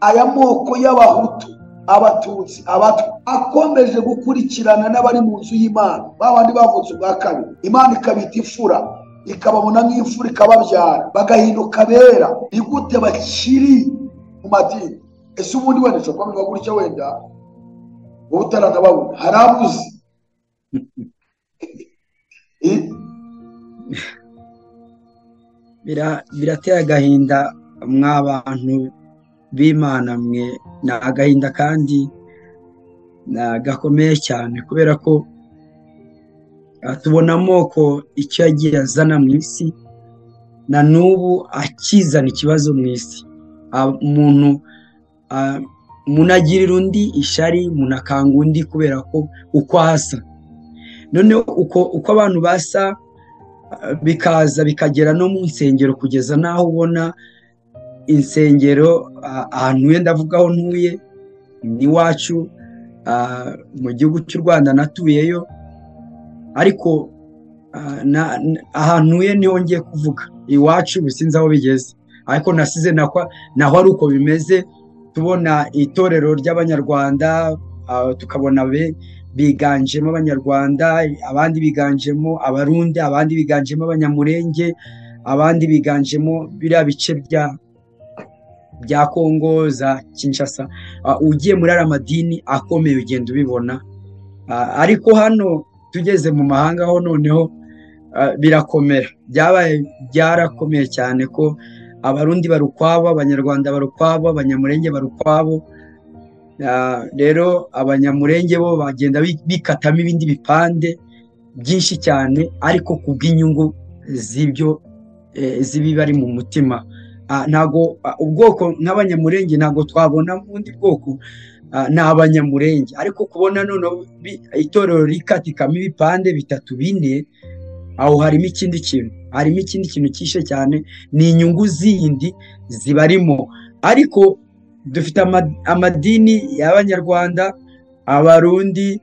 aya moko y'Abahutu, Abatutsi, Abatwa akomeje gukurikirana n'abari mu nzu y'Imana, babandi bavutse ubwa kabiri. Imana ikabita imfura, ikababona nk'imfura, ikababyara, bagahinduka bera. Ni gute bakiri mu madini? Ese ubundi wenda ushobora kuba gutya, wenda wowe utaranababona, hari abuzi Birateye agahinda mw'abantu b'Imana mwe, ni agahinda kandi gakomeye cyane, kubera ko tubona amoko icyo yagiye azana mu isi na n'ubu akizana ikibazo mu isi. Umuntu agirira undi ishari, umuntu akanga undi kubera ko uko asa. Noneho uko abantu basa bikaza bikagera no mu nsengero, kugeza n'aho ubona insengero ahantu wenda avuga aho ntuye n'iwacu mu gihugu cy'u Rwanda natuyeyo, ariko ahantu ntuye niho ngiye kuvuga, iwacu sinzi aho bigeze, ariko nasize naho ari uko bimeze. Tubona itorero ry'Abanyarwanda, tukabona biganjemo Abanyarwanda, abandi biganjemo Abarundi, abandi biganjemo Abanyamurenge, abandi biganjemo biriya bice bya Kongo za Kinshasa. Ugiye muri ariya madini akomeye ugenda ubibona, ariko hano tugeze mu mahanga ho noneho birakomera, byabaye byarakomeye cyane ko Abarundi bari ukwabo, Abanyarwanda bari ukwabo, Abanyamurenge bari ukwabo. Rero Abanyamurenge bo bagenda bikatamo ibindi bipande byinshi cyane, ariko kubw'inyungu z'ibyo z'ibibari mu mutima. Ntago ubwoko nk'Abanyamurenge ntago twabona mu bundi bwoko, ni Abanyamurenge, ariko kubona noneho itorero rikatikamo ibipande bitatu bine, aho harimo ikindi kintu, harimo ikindi kintu cyishe cyane, ni inyungu zindi zibarimo. Ariko dufite amadini y'Abanyarwanda, Abarundi,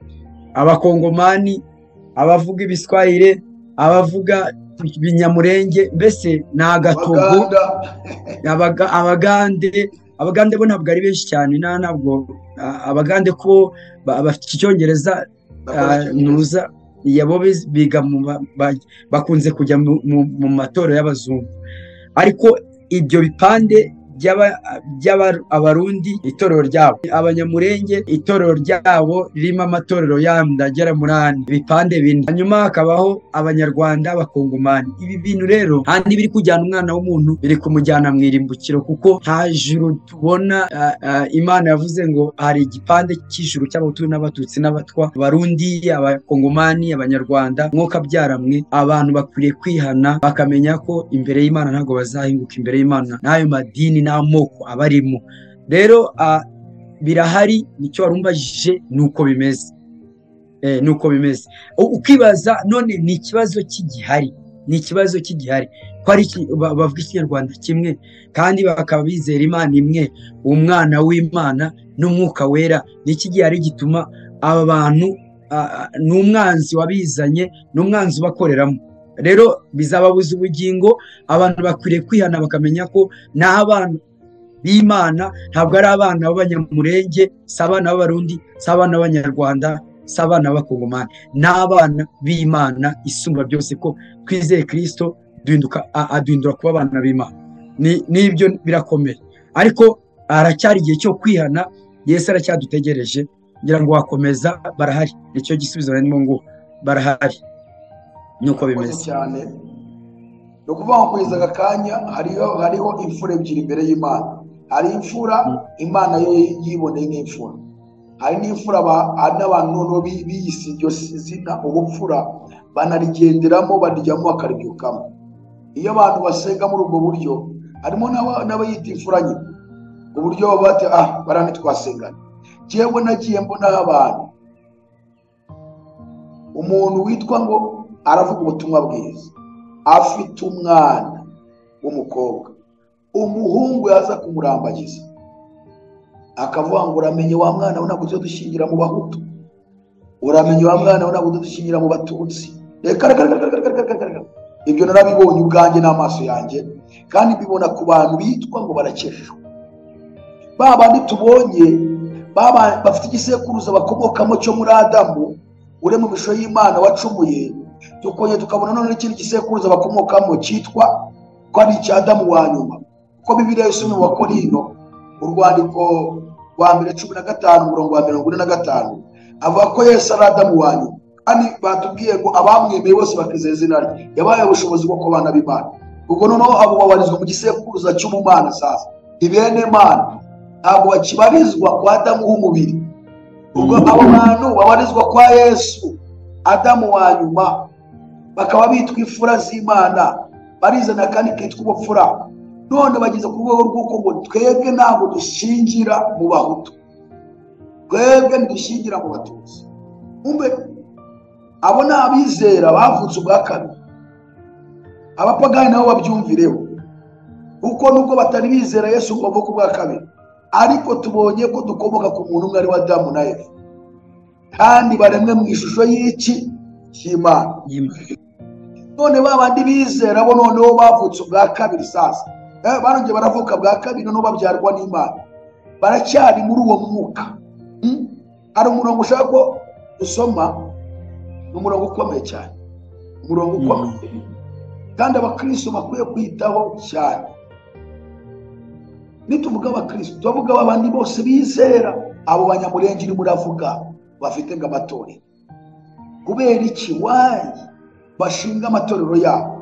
Abakongomani, abavuga Ibiswahili, abavuga Ibinyamurenge, mbese ni agatogo, Abagande bo ntabwo ari benshi cyane, ntabwo Abagande ko bafite Icyongereza ntuza yabo biga bakunze kujya mu matorero y'abazungu. Ariko ibyo bipande by'Abarundi itorero ryabo, Abanyamurenge itorero ryabo ririmo amatorero yandi agera muri ane, ibipande bine, hanyuma hakabaho Abanyarwanda, Abakongomani. Ibi bintu rero handi biri kujyana umwana w'umuntu, biri kumujyana mu irimbukiro, kuko nta juru tubona. Imana yavuze ngo hari igipande cy'ijuru cy'Abahutu n'Abatutsi n'Abatwa, Abarundi, Abakongomani, Abanyarwanda, mwuka byaramwe. Abantu bakwiriye kwihana bakamenya ko imbere y'Imana ntabwo bazahinguka imbere y'Imana n'ayo madini n'amoko abarimo. Rero birahari, nicyo warumbajije, nuko bimeze, nuko bimeze. Ukibaza none ni ikibazo cy'igihari, ni ikibazo cy'igihari ko ari bavuga Ikinyarwanda kimwe kandi bakaba bizera Imana imwe, umwana w'Imana n'Umwuka Wera. Ni iki gihari gituma aba bantu, ni umwanzi wabizanye, ni umwanzi ubakoreramo. Rero bizababuza ubugingo. Abantu bakwiriye kwihana bakamenya ko n'abana b'Imana ntabwo ari abana b'Abanyamurenge, si abana b'Abarundi, si abana b'Abanyarwanda, si abana b'Abakongomani, ni abana b'Imana isumba byose, ko twizeye Kristo aduhindura kuba abana b'Imana. N'ibyo birakomeye, ariko haracyari igihe cyo kwihana. Yesu aracyadutegereje, ngira ngo wakomeza. Barahari, nicyo gisubizo narimo ngo barahari, nuko bimeze cyane. Ni ukuvuga ngo kugeza aka kanya hariho imfura ebyiri imbere y'Imana. Hari imfura Imana yo yiboneye nk'imfura, hari n'imfura n'abantu noneho biyise iryo zina ubupfura, banarigenderamo, baryamo, bakaribyukamo. Iyo abantu basenga muri ubwo buryo, harimo n'abayita imfura nyine, uburyo bati barani twasengana. Jewe nagiye mbona abantu, umuntu witwa ngo aravuga ubutumwa bwiza, afite umwana w'umukobwa, umuhungu yaza kumurambagiza akavuga ngo uramenye wa mwana we ntabwo dushyingira mu Bahutu, uramenye wa mwana we ntabwo dushyingira mu Batutsi. Reka reka reka reka, ibyo narabibonye ubwanjye n'amaso yanjye, kandi mbibona ku bantu bitwa ngo barakejejwe. Ba bandi tubonye bafite igisekuruza bakomokamo cyo muri Adamu ure mu mishusho y'Imana wacumuye, tukongera tukabona none n'ikindi gisekuruza bakomokamo cyitwa ko ari icya Adamu wa nyuma. Kuko Bibiliya yose mu Bakorinto urwandiko rwa mbere 15 umurongo wa 45 avuga ko Yesu ari Adamu wa nyuma, Kandi batubwiye ngo abamwemeye bose bakizeza izina rye, yabaye ubushobozi bwo kubana b'Imana. Ubwo noneho abo babarizwa mu gisekuruza cy'ubumana. Sasa ni bene Mana, ntabwo bakibarizwa kwa Adamu w'umubiri. Ubwo abo bantu babarizwa kwa Yesu Adamu wa nyuma, bakaba bitwa imfura z'Imana, barizana kandi kitwa ubupfura. None bageze ku rwego rw'uko ngo twebwe ntabwo dushingira mu Bahutu, twebwe ntidushingira mu Batutsi. Umbe abo ni abizera bavutse ubwa kabiri. Abapagani nabo babyumvireho, kuko nubwo batari bizera Yesu ngo bavuke ubwa kabiri, ariko tubonye ko dukomoka ku muntu umwe ari we Adamu na Eva, kandi baremwe mu ishusho y'iki cy'Imana. None babandi bizera bo noneho bavutse ubwa kabiri sasa, barongeye baravuka bwa kabiri, noneho babyarwa n'Imana, baracyari muri uwo mwuka. Hari umurongo ushaka ko usoma, ni umurongo ukomeye cyane, umurongo ukomeye kandi abakristo bakwiye kwitaho cyane. Nituvuga abakristo tuvuga abandi bose bizera, abo Banyamulenge uri muravuga bafite ngo amatorero. Kubera iki wayi bashinga amatorero yabo?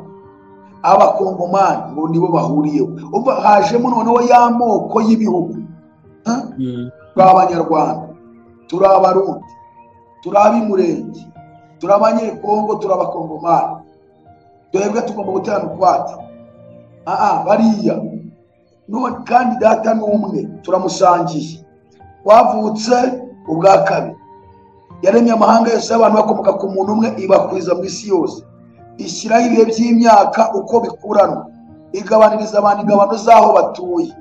Abakongomani ngo nibo bahuriyeho. Umva hajemo noneho y'amoko y'ibihugu. Turi Abanyarwanda, turi Abarundi, turi ab'Imurenge, turi Abanyekongo, turi Abakongomani. Twebwe tugomba guterana ukwacu. Bariya none kandi data n'umwe turamusangiye, wavutse ubwa kabiri, yaremye amahanga yose y'abantu bakomoka ku muntu umwe, ibakwiza mu isi yose, ishyiraho ibihe by'imyaka uko bikuranwa, igabaniriza abantu ingabano z'aho batuye,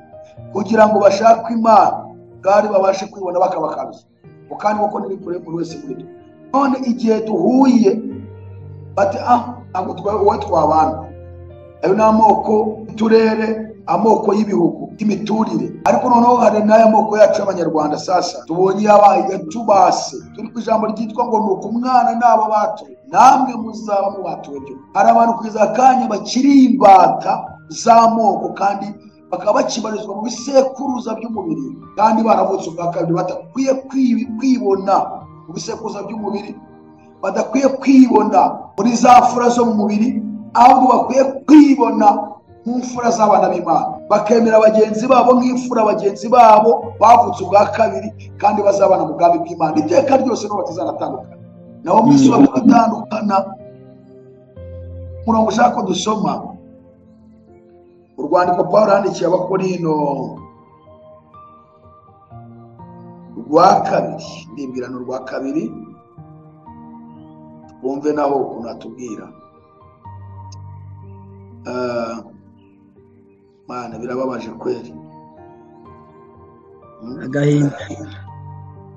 kugira ngo bashake Imana kandi babashe kwibona bakabakabya. Kandi koko ni kure buri wese muri twe. None igihe duhuye bati ntabwo wowe twabana, ayo ni amoko y'uturere, amoko y'ibihugu, y'imiturire. Ariko noneho hari n'aya moko yacu y'Abanyarwanda sasa tubonye yabaye yatubase. Turi ku ijambo ryitwa ngo ni uko umwana n'abo batuye, namwe muzaba mubatuwe byo. Hari abantu kugeza akanya bakiri imbata z'amoko, kandi bakaba bakibarizwa mu bisekuruza by'umubiri, kandi baravutse ubwa kabiri, badakwiye kwibona mu bisekuruza by'umubiri, badakwiye kwibona muri za fura zo mu mubiri, ahubwo bakwiye kwibona nk'imfura z'abana b'Imana, bakemera bagenzi babo nk'imfura bagenzi babo bavutse ubwa kabiri, kandi bazabana mu bwami bw'Imana iteka ryose, n'ubu batazanatandukana. Naho mu isi bakatandukana. Umurongo ushaka ko dusoma, urwandiko Pawulo yandikiye Abakorino rwa kabiri, ndibwirano rwa kabiri, twumve naho ukuntu atubwira. Mana birababaje kweri, agahinda,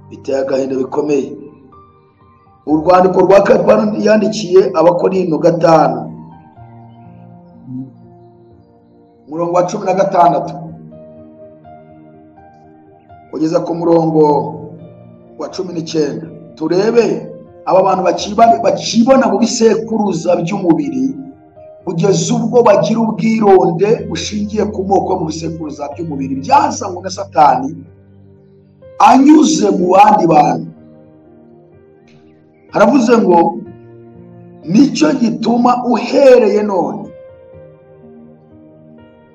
biteye agahinda bikomeye. Urwandiko rwa kabiri yandikiye Abakorino 5 umurongo wa 16 kugeza ku murongo wa 19. Turebe aba bantu bakibona mu bisekuruza by'umubiri, kugeza ubwo bagira ubwironde bushingiye ku moko mu bisekuruza by'umubiri byazanywe na Satani anyuze mu bandi bantu. Haravuze ngo nicyo gituma uhereye none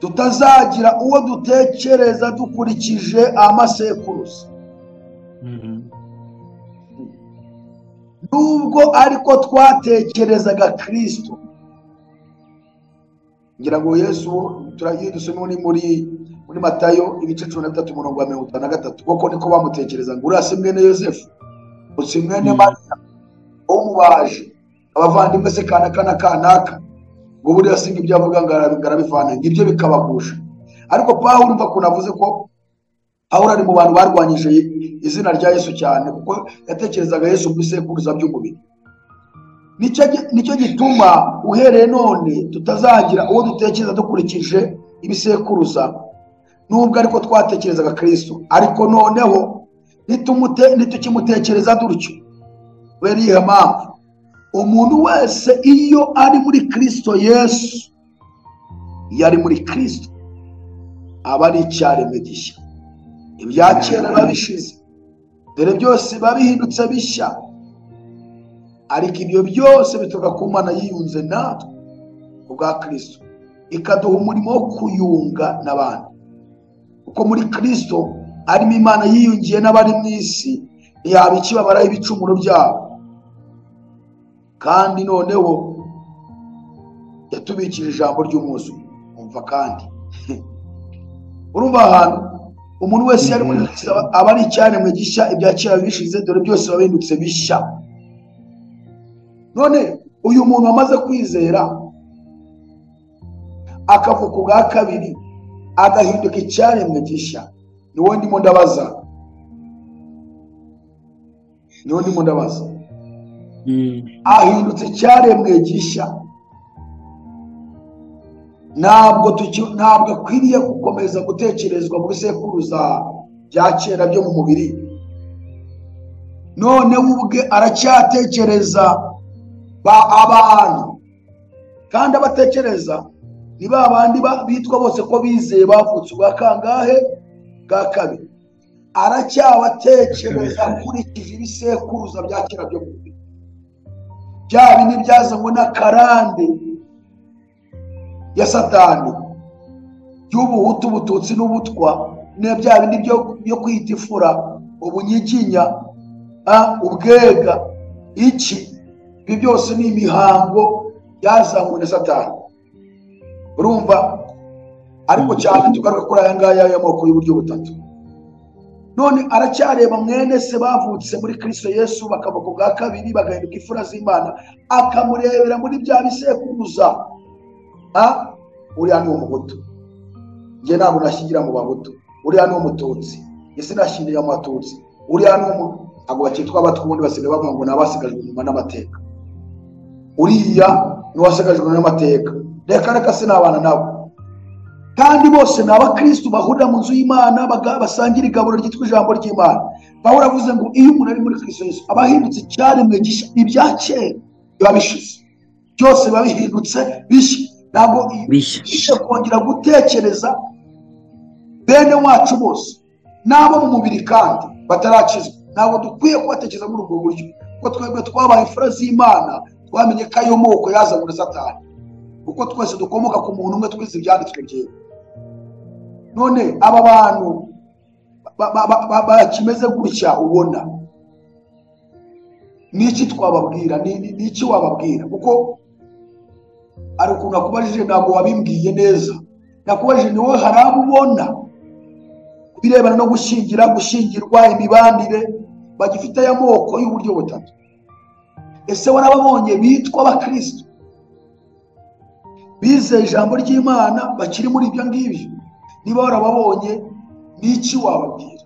tutazagira uwo dutekereza dukurikije amasekuruza, nubwo ariko twatekerezaga Kristo. Ngira ngo Yesu turagiye dusome ni muri Matayo ibice 13 umurongo wa 53, kuko niko bamutekereza ngo uriya si mwene Yosefu, si mwene Mariya umubaje, abavandimwe se kanaka na kanaka, ngo buriya singa ibyo avuga ngo arabivana, ngibyo bikabagusha. Ariko Pawulo umva ukuntu avuze ko Pawulo ari mu bantu barwanyije izina rya Yesu cyane, kuko yatekerezaga Yesu mu bisekuruza by'umubiri. Nicyo gituma uhereye none tutazagira uwo dutekereza dukurikije ibisekuruza, nubwo ariko twatekerezaga Kristo, ariko noneho ntitukimutekereza dutyo. Kubera iyo mpamvu umuntu wese iyo ari muri Kristo Yesu, iyo ari muri Kristo aba ari icyaremwe gishya, ibya kera biba bishize, dore byose biba bihindutse bishya. Ariko ibyo byose bituruka ku Mana yiyunze natwe kubwa Kristo, ikaduha umurimo wo kuyunga n'abandi. Kuko muri Kristo arimo Imana yiyungiye n'abari mu isi, ntiyaba ikibabaraho ibicumuro byabo. Kandi noneho yatubikije ijambo ry'umwuzuro. Umva kandi urumva ahantu umuntu wese yari muri Kristo aba ari icyaremwe gishya, ibya kera bishize, dore byose babindutse bishya. None uyu muntu wamaze kwizera akavuka ubwa kabiri agahinduka icyaremwe gishya, niwo ndimo ndabaza, niwo ndimo ndabaza. Ahindutse icyaremwe gishya, ntabwo akwiriye gukomeza gutekerezwa mu bisekuruza bya kera byo mu mubiri. None ubwe aracyatekereza abantu, kandi abatekereza ni ba bandi bitwa bose ko bizeye bavutse ubwa kangahe? Bwa kabiri. Aracyabatekereza akurikije ibisekuruza bya kera byo mu mubiri, bya bindi byazanywe n'akarande ya Satani y'ubuhutu, ubututsi n'ubutwa, ne bya bindi byo kwita ifura, ubunyiginya, ubwega, iki, ibi byose ni imihango yazanywe na Satani. Urumva? Ariko cyane tugaruka kuri aya ngaya y'amoko y'uburyo butatu. None aracyareba mwene se bavutse muri Kristo Yesu bakava ku bwa kabiri bagahinduka ifura z'Imana, akamurebera muri bya bisekuruza. Uriya ni umuhutu, njye ntabwo nashyingira mu bahutu. Uriya ni umututsi, njye sinashyingira mu batutsi. Uriya ni ntabwo bakitwa abatwa, ubundi basigaye bavuga ngo ni abasigajwe inyuma n'amateka. Uriya ni uwasigajwe n'amateka, reka reka sinabana nabo. Kandi bose ni abakristo bahurira mu nzu y'Imana, basangira igaburo ryitwa ijambo ry'Imana. Pawulo avuze ngo iyo umuntu ari muri Kristo Yesu aba ahindutse icyaremwe gishya, ibya kera biba bishize, byose biba bihindutse bishya. Ntabwo bishe kongera gutekereza bene wacu bose n'abo mu mubiri kandi batarakizwa. Ntabwo dukwiye kubatekereza muri ubwo buryo, kuko twebwe twabaye imfura z'Imana, twamenye ko ayo moko yazanywe na Satani, kuko twese dukomoka ku muntu umwe, twize ibyanditswe byera. None aba bantu bakimeze gutya ubona, niki twababwira? Niki wababwira? Kuko ari ukuntu nakubajije ntabwo wabimbwiye neza. Nakubajije ni wowe hari abo ubona birebana no gushyingira, gushyingirwa, imibanire, bagifite aya moko y'uburyo butatu. Ese warababonye bitwa abakristo bizeye ijambo ry'Imana bakiri muri ibyo ngibyo? Niba warababonye, niki wababwira?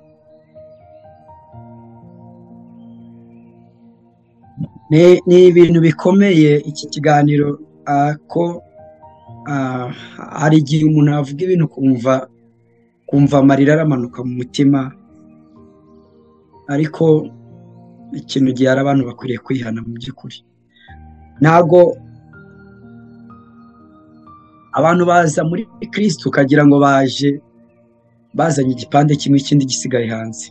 Ni ibintu bikomeye iki kiganiro, ko hari igihe umuntu avuga ibintu kumva amarira aramanuka mu mutima, ariko ikintu gihe hari abantu bakwiriye kwihana mu by'ukuri. Ntabwo abantu baza muri Kristo ukagira ngo baje bazanye igipande kimwe ikindi gisigaye hanze,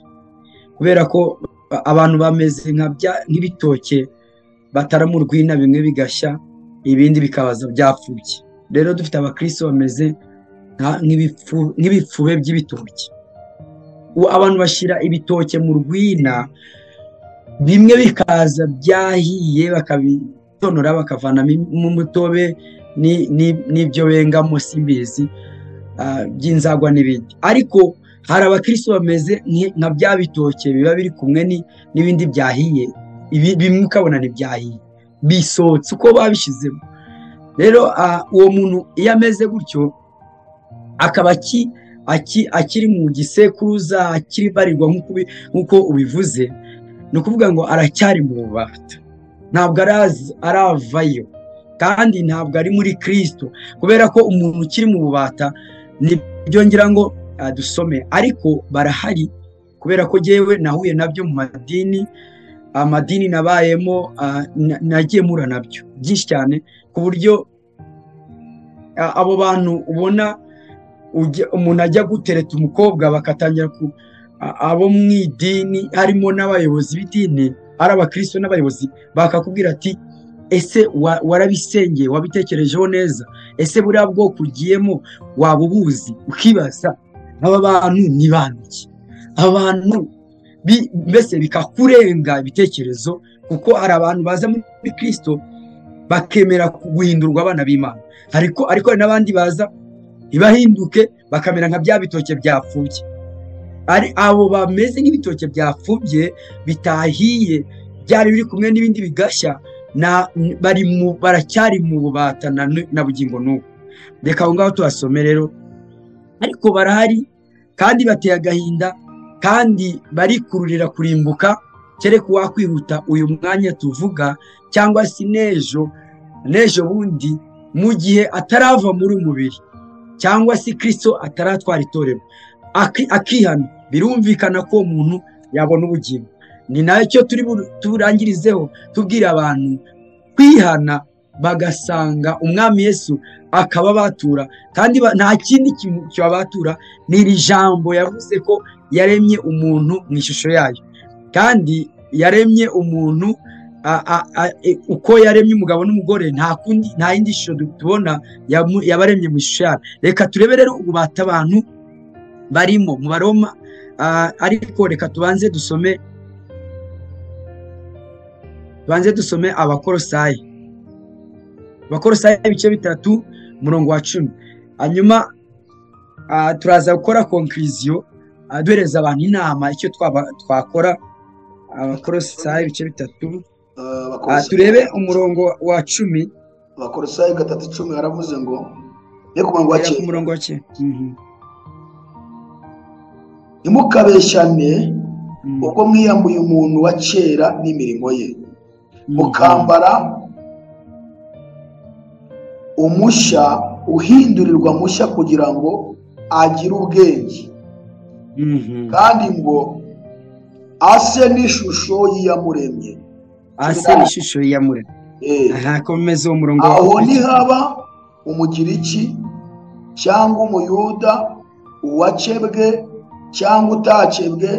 kubera ko abantu bameze nk'ibitoke batara mu rwina, bimwe bigashya ibindi bikabaza byapfuye. Rero dufite abakristo bameze nk'ibipfube by'ibitoki. Abantu bashyira ibitoke mu rwina, bimwe bikaza byahiye bakabitonora bakavanamo umutobe n'ibyo bengamo simbizi by'inzagwa n'ibindi. Ariko hari abakristo bameze nka bya bitoke biba biri kumwe n'ibindi byahiye, bimwe ukabona ntibyahiye, bisohotse uko babishyizemo. Rero uwo muntu iyo ameze gutyo akaba akiri mu gisekuruza, akiri barirwa nk'uko ubivuze, ni ukuvuga ngo aracyari mu bubata, ntabwo aravayo, kandi ntabwo ari muri Kristo, kubera ko umuntu ukiri mu bubata, nibyo ngira ngo dusome. Ariko barahari, kubera ko jyewe nahuye nabyo mu madini, amadini nabayemo, nagiye mura nabyo byinshi cyane, ku buryo abo bantu ubona umuntu ajya gutereta umukobwa bakatangira abo mu idini, harimo n'abayobozi b'idini, ari abakristo n'abayobozi, bakakubwira ati ese warabisengeye, wabitekerejeho neza, ese buriya bwoko ugiyemo waba ubuzi? Ukibaza aba bantu ni bantu ki? Abantu mbese bikakurenga ibitekerezo, kuko hari abantu baza muri Kristo bakemera guhindurwa abana b'Imana, ariko hari n'abandi baza ntibahinduke, bakamera nka bya bitoke byapfubye. Ari abo bameze nk'ibitoke byapfubye bitahiye, byari biri kumwe n'ibindi bigashya, baracyari mu bubata na bugingo n'ubu. Reka aho ngaho tuhasome rero. Ariko barahari kandi bateye agahinda, kandi barikururira kurimbuka, kereka uwakwihuta uyu mwanya tuvuga, cyangwa se n'ejo bundi, mu gihe atarava muri umubiri, cyangwa se Kristo ataratwara itorero, akihana, birumvikana ko umuntu yabona ubugingo. Ni nacyo turi turangirizeho tubwira abantu kwihana, bagasanga umwami Yesu akaba batura, kandi nta kindi cyabatura, ni iri jambo yavuze ko yaremye umuntu mu ishusho yayo, kandi yaremye umuntu uko yaremye umugabo n'umugore, nta kundi, nta yindi shusho tubona yabaremye mu ishusho yayo. Reka turebe rero ububata abantu barimo mu Baroma, ariko reka tubanze dusome Abakolosayi. Abakolosayi ibice 3 umurongo wa 10. Hanyuma turaza gukora conclusion, duhereza abantu inama icyo twakora. Abakolosayi ibice 3, turebe umurongo wa 10. Abakolosayi 3:10 haravuze ngo ne ku murongo wa 9, umurongo wa 9. Ntimukabeshyane ubwo mwiyambuye umuntu wa kera n'imirimo ye, mukambara umushya uhindurirwa mushya kugira ngo agire ubwenge, kandi ngo ase n'ishusho y'Iyamuremye. Ase n'ishusho y'Iyamuremye. Aha komeza umurongo. Aho ntihaba umugiriki cyangwa umuyuda, uwakebwe cyangwa utakebwe,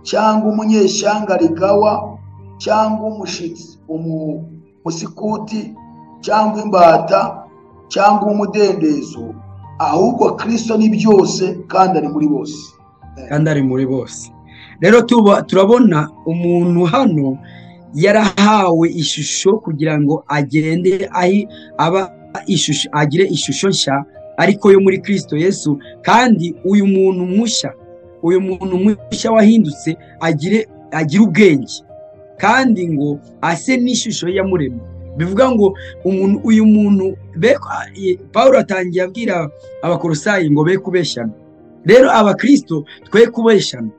cyangwa umunyeshyanga rigawa, cyangwa umushitsi umusikuti, cyangwa imbata, cyangwa umudendezo, ahubwo Kristo ni byose kandi ari muri bose. Kandi ari muri bose. Rero turabona umuntu hano yarahawe ishusho kugira ngo agende aba ishusho, agire ishusho nshya ariko yo muri Kristo Yesu. Kandi uyu muntu mushya, uyu muntu mushya wahindutse agire ubwenge, kandi ngo ase n'ishusho y'Iyamuremye. Bivuga ngo umuntu, uyu muntu Paulo atangiye abwira Abakolosayi ngo be kubeshyana. Rero abakristo twe kubeshyana,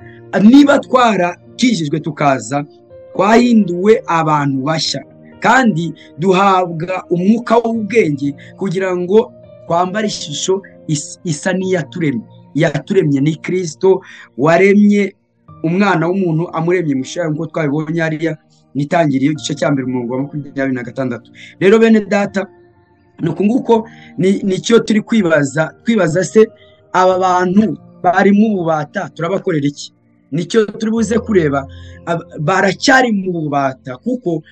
niba twarakijijwe tukaza, twahinduwe abantu bashya, kandi duhabwa umwuka w'ubwenge kugira ngo twambare ishusho isa n'iyaturemye. Iyaturemye ni Kristo waremye umwana w'umuntu, amuremye mu ishusho, nk'uko twabibonye hariya n'itangiriye igice cya 1 umurongo wa 26. Rero bene data, nuko nguko nicyo turi kwibaza, twibaza se aba bantu bari mu bubata turabakorera iki? Nicyo turi buze kureba. Baracyari mu bubata kuko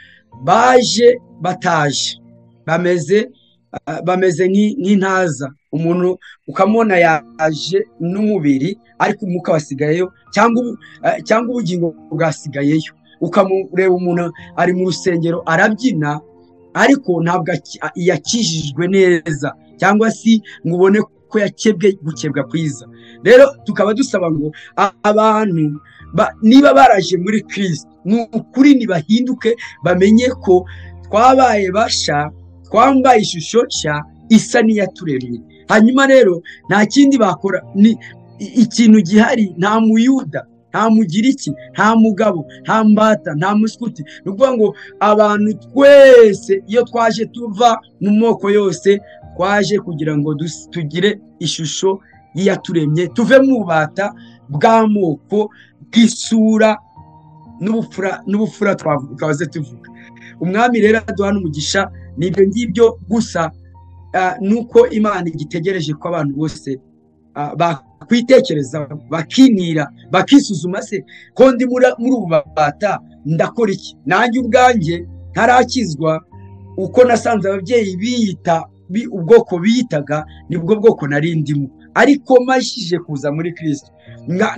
baje bataje, bameze nk'intaza. Umuntu ukamubona yaje n'umubiri ariko umwuka wasigayeyo, cyangwa ubugingo bwasigayeyo. Ukamureba umuntu ari mu rusengero arabyina, ariko ntabwo yakijijwe neza, cyangwa se ngo ubone ko yakebwe gukebwa kwiza. Rero tukaba dusaba ngo abantu niba baraje muri Kristo, ni ukuri nibahinduke, bamenye ko twabaye basha, twambaye ishusho nshya isa n'iyaturemye. Hanyuma rero nta kindi bakora, ni ikintu gihari, nta muyuda, nta mugiriki, nta mugabo, nta mbata, nta muskuti. Ni ukuvuga ngo abantu twese iyo twaje tuva mu moko yose, twaje kugira ngo tugire ishusho y'iyaturemye, tuve mu bubata bw'amoko, bw'isura n'ubupfura twaze tuvuga. Umwami rero aduha n'umugisha. Nibyo ngibyo gusa, nuko Imana igitegereje ko abantu bose bakwitekereza, bakinira, bakisuzuma, se ko ndi muri ubu bubata ndakora iki? Nanjye ubwanjye ntarakizwa, uko nasanze ababyeyi biyita ubwoko biyitaga nibwo bwoko nari ndimo, ariko mashije kuza muri Kristo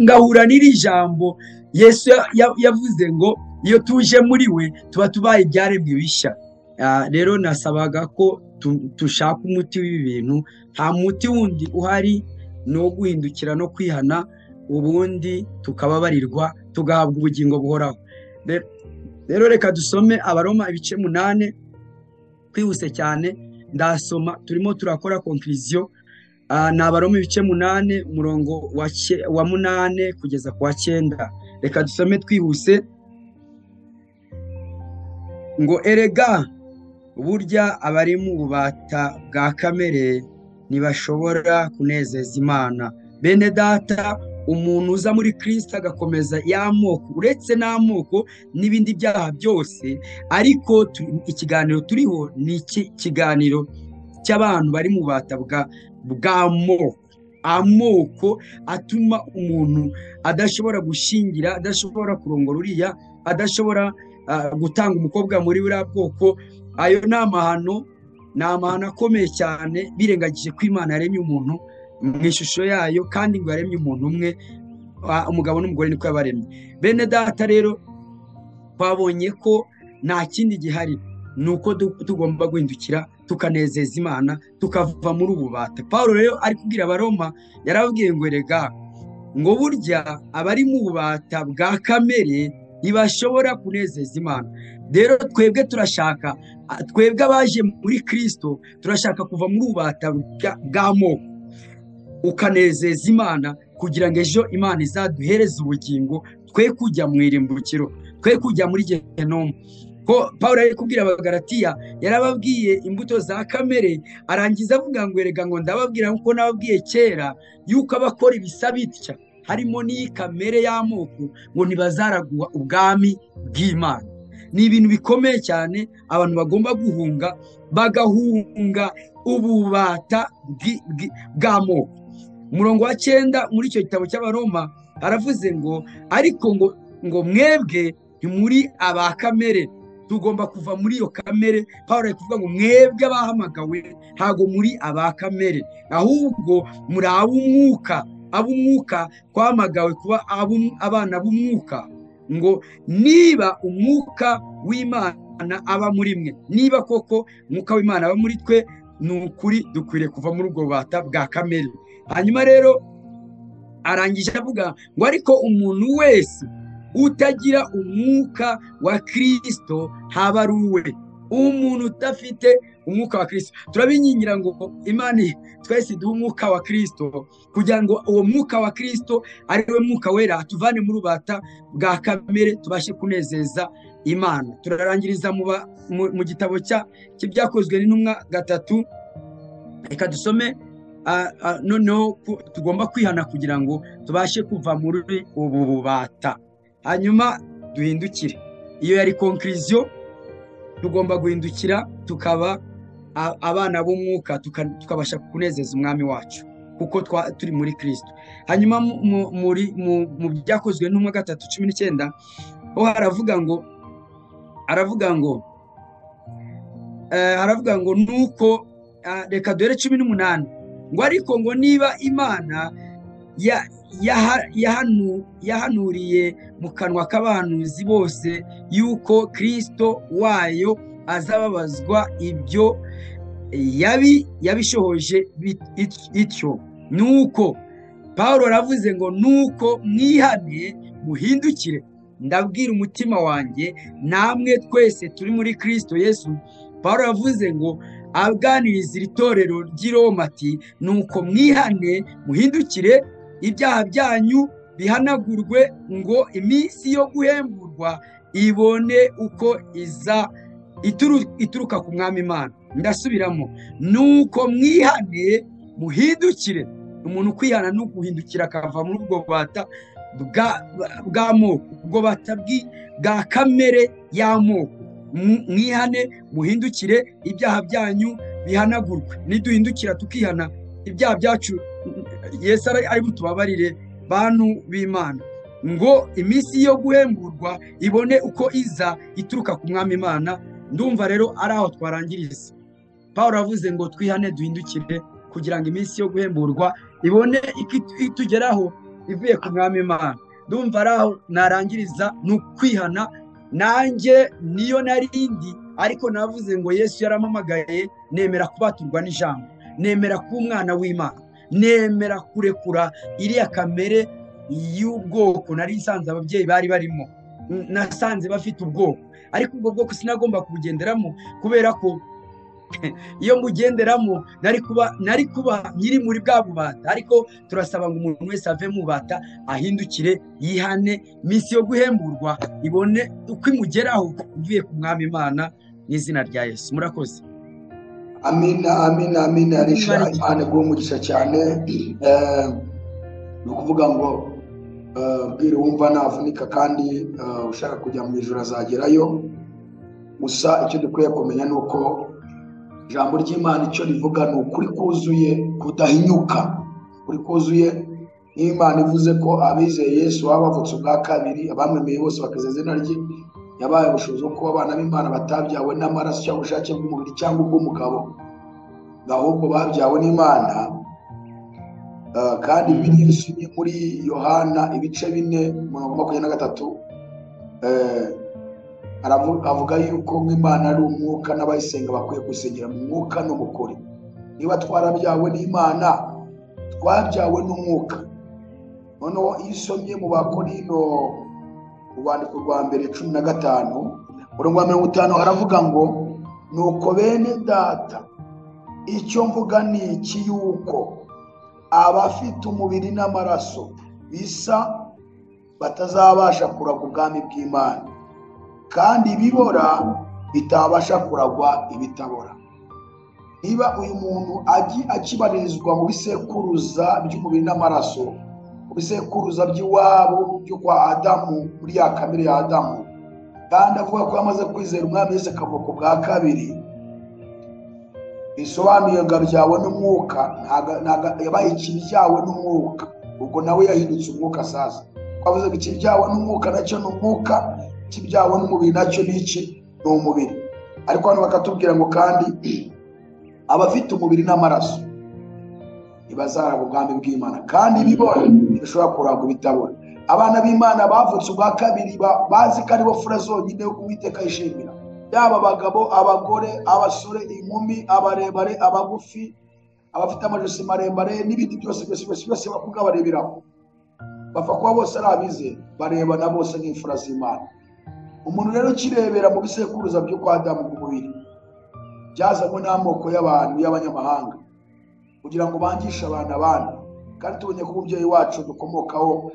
ngahura n'iri jambo Yesu yavuze ngo iyo tuje muri we tuba tubaye ibyaremwe bishya. Rero nasabaga ko tushaka umuti w'ibi bintu. Nta muti wundi uhari, ni uwo guhindukira no kwihana, ubundi tukababarirwa tugahabwa ubugingo buhoraho. Rero reka dusome Abaroma ibice 8 kwihuse cyane, ndasoma turimo turakora conclusion. Ni Abaroma ibice 8 umurongo wa 8 kugeza ku wa 9. Reka dusome twihuse ngo erega burya abari mu bubata bwa kamere ntibashobora kunezeza Imana. Bene data, umuntu uza muri Kristo agakomeza y'amoko, uretse n'amoko n'ibindi byaha byose, ariko ikiganiro turiho ni iki kiganiro cy'abantu bari mu bubata bw'amoko. Amoko atuma umuntu adashobora gushingira, adashobora kurongora uriya, adashobora gutanga umukobwa muri buriya bwoko. Ayo ni amahano, ni amahano akomeye cyane, birengagije ko Imana yaremye umuntu mu ishusho yayo, kandi ngo yaremye umuntu umwe, umugabo n'umugore niko yabaremye. Bene data rero twabonye ko nta kindi gihari, ni uko tugomba guhindukira tukanezeza Imana, tukava muri ubu bubata. Paulo rero ari kubwira Abaroma, yarababwiye ngo erega ngo burya abari mu bubata bwa kamere ntibashobora kunezeza Imana. Rero twebwe turashaka, twebwe abaje muri Kristo turashaka kuva muri ububata bw'amoko, ukanezeza Imana kugira ngo ejo Imana izaduhereze ubugingo, twe kujya mu irimbukiro, twe kujya muri gehinomu. Ko Paulo ari kubwira Abagalatiya, yarababwiye imbuto za kamere, arangiza avuga ngo erega ngo ndababwira nkuko nababwiye kera yuko abakora ibisa bitya harimo n'iyi kamere y'amoko ngo ntibazaragwa ubwami bw'Imana. Ni ibintu bikomeye cyane abantu bagomba guhunga, bagahunga ububata bw'amoko. Umurongo wa 9 muri icyo gitabo cy'Abaroma aravuze ngo ariko ngo mwebwe ntimuri aba kamere. Tugomba kuva muri iyo kamere. Paulo ari kuvuga ngo mwebwe abahamagawe ntago muri aba kamere, ahubwo muri ab'umwuka. Ab'umwuka twamagawe kuba abana b'umwuka, ngo niba umwuka w'Imana aba muri mwe, niba koko umwuka w'Imana aba muri twe, ni ukuri dukwiriye kuva muri ubwo bubata bwa kamere. Hanyuma rero arangije avuga ngo ariko umuntu wese utagira umwuka wa Kristo ntaba ari uwe. Umuntu udafite umwuka wa Kristo, turabingingira ngo Imana twese duhe umwuka wa Kristo, kugira ngo uwo mwuka wa Kristo ari we mwuka wera atuvane muri ububata bwa kamere, tubashe kunezeza Imana. Turarangiriza mu gitabo cy'Ibyakozwe n'Intumwa 3. Reka dusome noneho tugomba kwihana kugira ngo tubashe kuva muri ubu bubata, hanyuma duhindukire. Iyo yari conclusion. Tugomba guhindukira tukaba abana b'umwuka, tukabasha kunezeza umwami wacu kuko turi muri Kristo. Hanyuma mu Byakozwe n'Intumwa 3:19 ho haravuga ngo nuko reka dore 18 ngo ariko ngo niba Imana yahanuriye mu kanwa k'abahanuzi bose yuko Kristo wayo azababazwa, ibyo yabishohoje ityo. Nuko Paulo aravuze ngo nuko mwihane muhindukire, ndabwira umutima wanjye namwe twese turi muri Kristo Yesu. Paulo aravuze ngo aganiriza iri torero ry'i Roma ati nuko mwihane muhindukire, ibyaha byanyu bihanagurwe, ngo iminsi yo guhemburwa ibone uko iza ituruka ku mwami Imana. Ndasubiramo, nuko mwihane muhindukire. Umuntu kwihana no guhindukira akava muri ubwo bubata bw'amoko, ubwo bubata bwa kamere y'amoko. Mwihane muhindukire, ibyaha byanyu bihanagurwe. Niduhindukira tukihana, ibyaha byacu Yesu ari butubabarire bantu b'Imana, ngo iminsi yo guhemburwa ibone uko iza ituruka ku mwami Imana. Ndumva rero ari aho twarangiriza. Pawulo avuze ngo twihane duhindukire kugira ngo iminsi yo guhemburwa ibone itugeraho ivuye ku mwami Imana. Ndumva ari aho narangiriza, ni ukwihana. Nanjye niyo narindi, ariko navuze ngo Yesu yarampamagaye, nemera kubaturwa n'ijambo, nemera kuba umwana w'Imana, nemera kurekura iriya kamere y'ubwoko nari nsanze ababyeyi bari barimo. Nasanze bafite ubwoko, ariko ubwo bwoko sinagomba kubugenderamo, kubera ko iyo mbugenderamo nari kuba nyiri muri bwa bubata. Ariko turasaba ngo umuntu wese ave mu bubata, ahindukire, yihane, iminsi yo guhemburwa ibone uko imugeraho ivuye ku mwami Imana, mu izina rya Yesu. Murakoze. Amina, amina, amina. Risha, Imana iguhe umugisha cyane. Ni ukuvuga ngo bwira wumva navunika kandi ushaka kujya mu ijuru azagerayo. Gusa icyo dukwiye kumenya ni uko ijambo ry'Imana icyo rivuga ni ukuri kuzuye kudahinyuka. Ukuri kuzuye. Niba Imana ivuze ko abizeye Yesu baba bavutse ubwa kabiri, abamwemeye bose bakizeza izina rye, yabaye ubushobozi bwo kuba abana b'Imana batabyawe n'amaraso cyangwa ubushake bw'umubiri cyangwa ubw'umugabo, ahubwo babyawe n'Imana. Kandi Bibiliya isomye muri Yohana ibice 4 umurongo 23, avuga yuko Imana ari umwuka n'abayisenga bakwiye gusengera mu mwuka no mu kuri. Niba twarabyawe n'Imana, twabyawe n'umwuka. Noneho iyo usomye mu Bakorino urwandiko rwa mbere 15 umurongo wa 50 aravuga ngo nuko bene data, icyo mvuga ni iki, yuko abafite umubiri n'amaraso bisa batazabasha kuragwa ubwami bw'Imana, kandi ibibora bitabasha kuragwa ibitabora. Niba uyu muntu akibarizwa mu bisekuruza by'umubiri n'amaraso, mu bisekuruza by'iwabo byo kwa Adamu, muri ya kamere ya Adamu, kandi avuga ko yamaze kwizera umwami Yesu akavuka bwa kabiri, bisobanuye ngo abyawe n'umwuka, yabaye ikibyawe n'umwuka, ubwo nawe yahindutse umwuka. Sasa twavuze ngo ikibyawe n'umwuka nacyo ni umwuka, ikibyawe n'umubiri nacyo ni iki? Ni umubiri. Ariko hano bakatubwira ngo kandi abafite umubiri n'amaraso ntibazaragwa ubwami bw'Imana, kandi ibibora ntibishobora kuragwa ibitabora. Abana b'Imana bavutse ubwa kabiri bazi ko aribo fura zonyine Uwiteka yishimira, yaba abagabo, abagore, abasore, inkumi, abarebare, abagufi, abafite amajosi maremare n'ibindi byose byose byose byose bakubwa bareberaho, bapfa kuba bose ari abizera, barebana bose nk'imfura z'Imana. Umuntu rero ukirebera mu bisekuruza byo kwa Adamu ku mubiri, byazanywe n'amoko y'abantu y'abanyamahanga kugira ngo bangishe abantu abandi. Kandi tubonye ko umubyeyi wacu dukomokaho,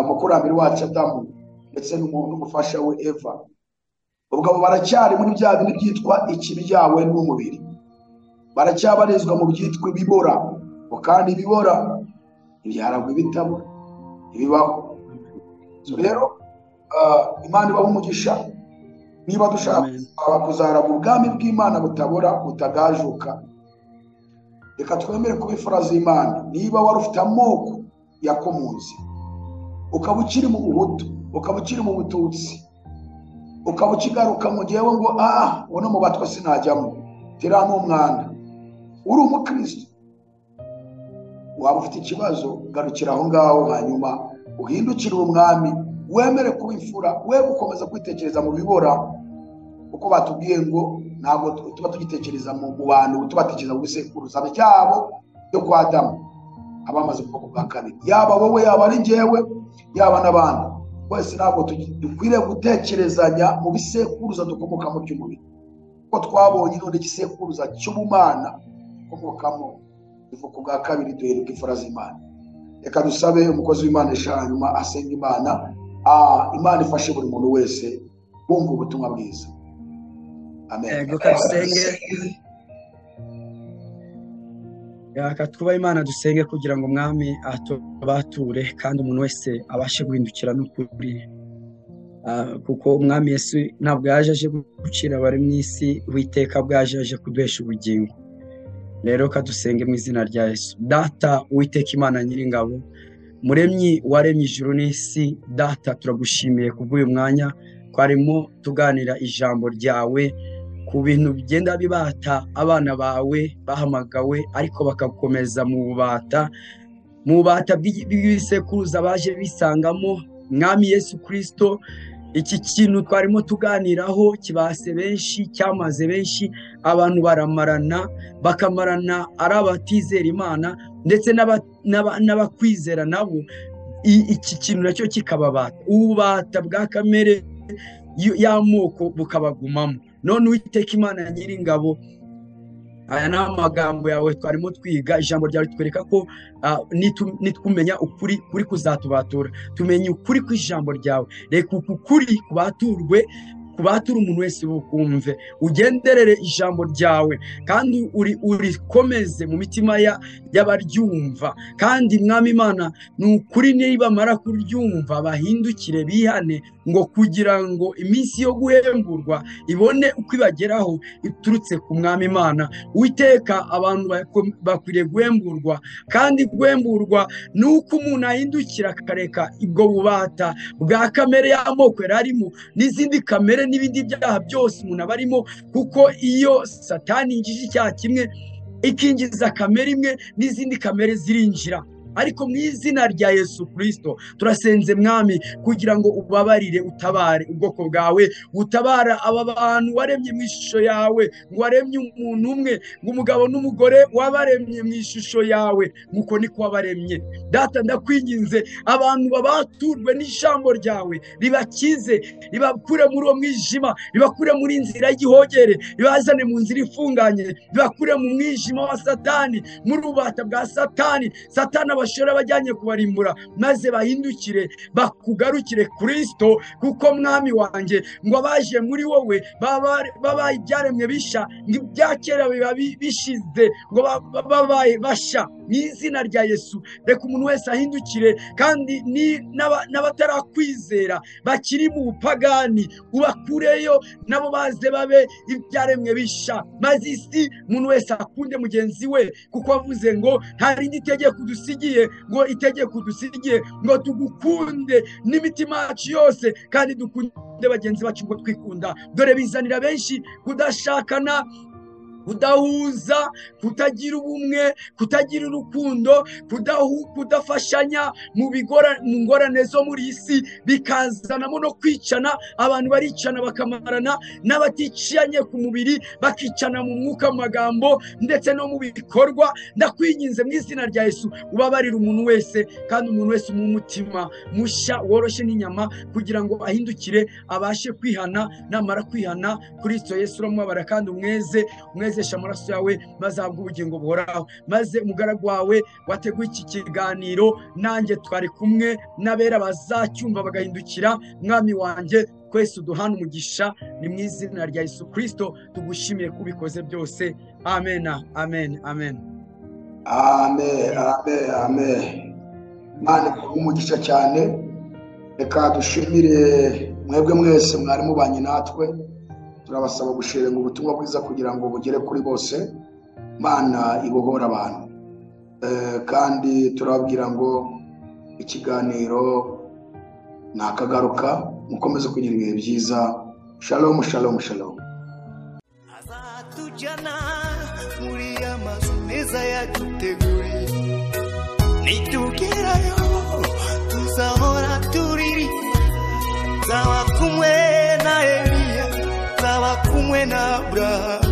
umukurambere wacu Adamu ndetse n'umufasha we Eva, ubwo abo baracyari muri bya bintu byitwa ikibyawe n'umubiri, baracyabarizwa mu byitwa ibibora, kandi ibibora ntibyaragwa ibitabora, ntibibaho. Rero Imana ibaha umugisha. Niba dushaka kuzaragwa ubwami bw'Imana butabora butagajuka, reka twemere kuba imfura z'Imana. Niba wari ufite amoko yakomunze, ukaba ukiri mu Buhutu, ukaba ukiri mu Bututsi, ukaba ukigaruka mu gihe ngo uno mu Batwa sinajyamo, tera n'umwanda, uri umukristo, waba ufite ikibazo, garukira aho ngaho, hanyuma uhindukire umwami, wemere kuba imfura, we gukomeza kwitekereza mu bibora, kuko batubwiye ngo ntabwo tuba tugitekereza mu bantu, tubatekereza mu bisekuruza byabo byo kwa Adamu abamaze kuvuka bwa kabiri. Yaba wowe, yaba ari njyewe, yaba n'abandi wese, ntabwo dukwiriye gutekerezanya mu bisekuruza dukomoka mu by'umubiri, kuko twabonye none igisekuruza cy'ubumana dukomokamo ivuka bwa kabiri, duheruka imfura z'Imana. Reka dusabe umukozi w'Imana hanyuma asenga Imana. Imana ifashe buri muntu wese bumva ubutumwa bwiza. Amen. Reka dusenge. Reka twubahe Imana dusenge kugira ngo Umwami atubature kandi umuntu wese abashe guhindukira n'ukuri. Kuko Umwami Yesu ntabwo yaje aje gucira abari mu isi, Uwiteka bwaje aje kuduhesha ubugingo. Rero kadusenge mu izina rya Yesu. Data Uwiteka Imana Nyiringabo, muremyi waremye ijuru n'isi, Data turagushimiye kubw'uyu mwanya twarimo tuganira ijambo ryawe ku bintu bigenda bibata abana bawe bahamagawe, ariko bakakomeza mu bubata, mu bubata bw'ibisekuruza baje bisangamo. Mwami Yesu Kristo, iki kintu twarimo tuganiraho kibase benshi, cyamaze benshi, abantu baramarana, bakamarana ari abatizera Imana ndetse n'abakwizera nabo, iki kintu nacyo kikababata. Ububata bwa kamere y'amoko bukabagumamo. None Uwiteka Imana Nyiringabo, aya ni amagambo yawe twarimo twiga, ijambo ryawe twereka ko nitwumenya ukuri kuri kuzatubatura. Tumenye ukuri kw'ijambo ryawe, reka uku kuri kubaturwe, kubatura umuntu wese bukumve, ugenderere ijambo ryawe kandi urikomeze mu mitima y'abaryumva. Kandi Mwami Imana, ni ukuri nibamara kuryumva bahindukire bihane, ngo kugira ngo iminsi yo guhemburwa ibone uko ibageraho iturutse ku Mwami Imana. Uwiteka, abantu bakwiriye guhemburwa, kandi guhemburwa ni uko umuntu ahindukira akareka ubwo bubata bwa kamere y'amoko yari arimo n'izindi kamere n'ibindi byaha byose umuntu aba arimo, kuko iyo Satani yinjije icyaha kimwe ikinjiza kamere imwe n'izindi kamere zirinjira. Ariko mu izina rya Yesu Kristo turasenze Mwami, kugira ngo ubabarire, utabare ubwoko bwawe, utabara aba bantu waremye mu ishusho yawe, ngo waremye umuntu umwe, ngo umugabo n'umugore wabaremye mu ishusho yawe, nguko niko wabaremye. Data ndakwinginze, abantu babaturwe n'ijambo ryawe, ribakize, ribakure muri uwo mwijima, ribakure muri inzira y'igihogere, ribazane mu nzira ifunganye, ribakure mu mwijima wa Satani, muri ububata bwa Satani. Satani abashora bajyanye kubarimbura, maze bahindukire bakugarukire Kristo, kuko Mwami wanjye ngo abaje muri wowe babaye ibyaremwe bisha, ngo ibya kera biba bishize, ngo babaye basha. Mu izina rya Yesu reka umuntu wese ahindukire, kandi n'abatarakwizera bakiri mu bupagani ubakureyo, nabo baze babe ibyaremwe bisha, maze isi umuntu wese akunde mugenzi we, kuko wavuze ngo nta rindi tegeko udusigiye, ngo itegeko udusigiye ngo tugukunde n'imitima yacu yose, kandi dukunde bagenzi bacu ngo twikunda. Dore bizanira benshi kudashakana, kudahuza, kutagira ubumwe, kutagira urukundo, kudafashanya mu ngorane zo muri isi, bikazanamo no kwicana. Abantu baricana bakamarana, n'abaticanye ku mubiri bakicana mu mwuka, mu magambo ndetse no mu bikorwa. Ndakwinginze mu izina rya Yesu, ubabarire umuntu wese, kandi umuntu wese mu mutima mushya woroshye n'inyama, kugira ngo ahindukire abashe kwihana. Namara kwihana, Kristo Yesu uramubabara kandi umweze, umweze amaraso yawe, maze ahabwe ubugingo buhoraho. Maze umugaragu wawe wateguye iki kiganiro, nanjye twari kumwe n'abera bazacyumva bagahindukira, Mwami wanjye twese uduhana umugisha. Ni mu izina rya Yesu Kristo tugushimiye kubikoze byose. Amen, amen, amen, amen, amen, amen. Imana iguhe umugisha cyane. Reka dushimire mwebwe mwese mwari mubanye natwe. Turabasaba gushiringa ubutumwa bwiza kugira ngo bugere kuri bose. Imana ibohora abantu. Kandi turababwira ngo ikiganiro nakagaruka, mukomeze kugira ibihe byiza. Shalom, shalom, shalom. Azatujyana muri amazu meza yaduteguriye, nitugerayo tuzahora turiri, nzaba kumwe na Eliya, nzaba kumwe na Abrahamu.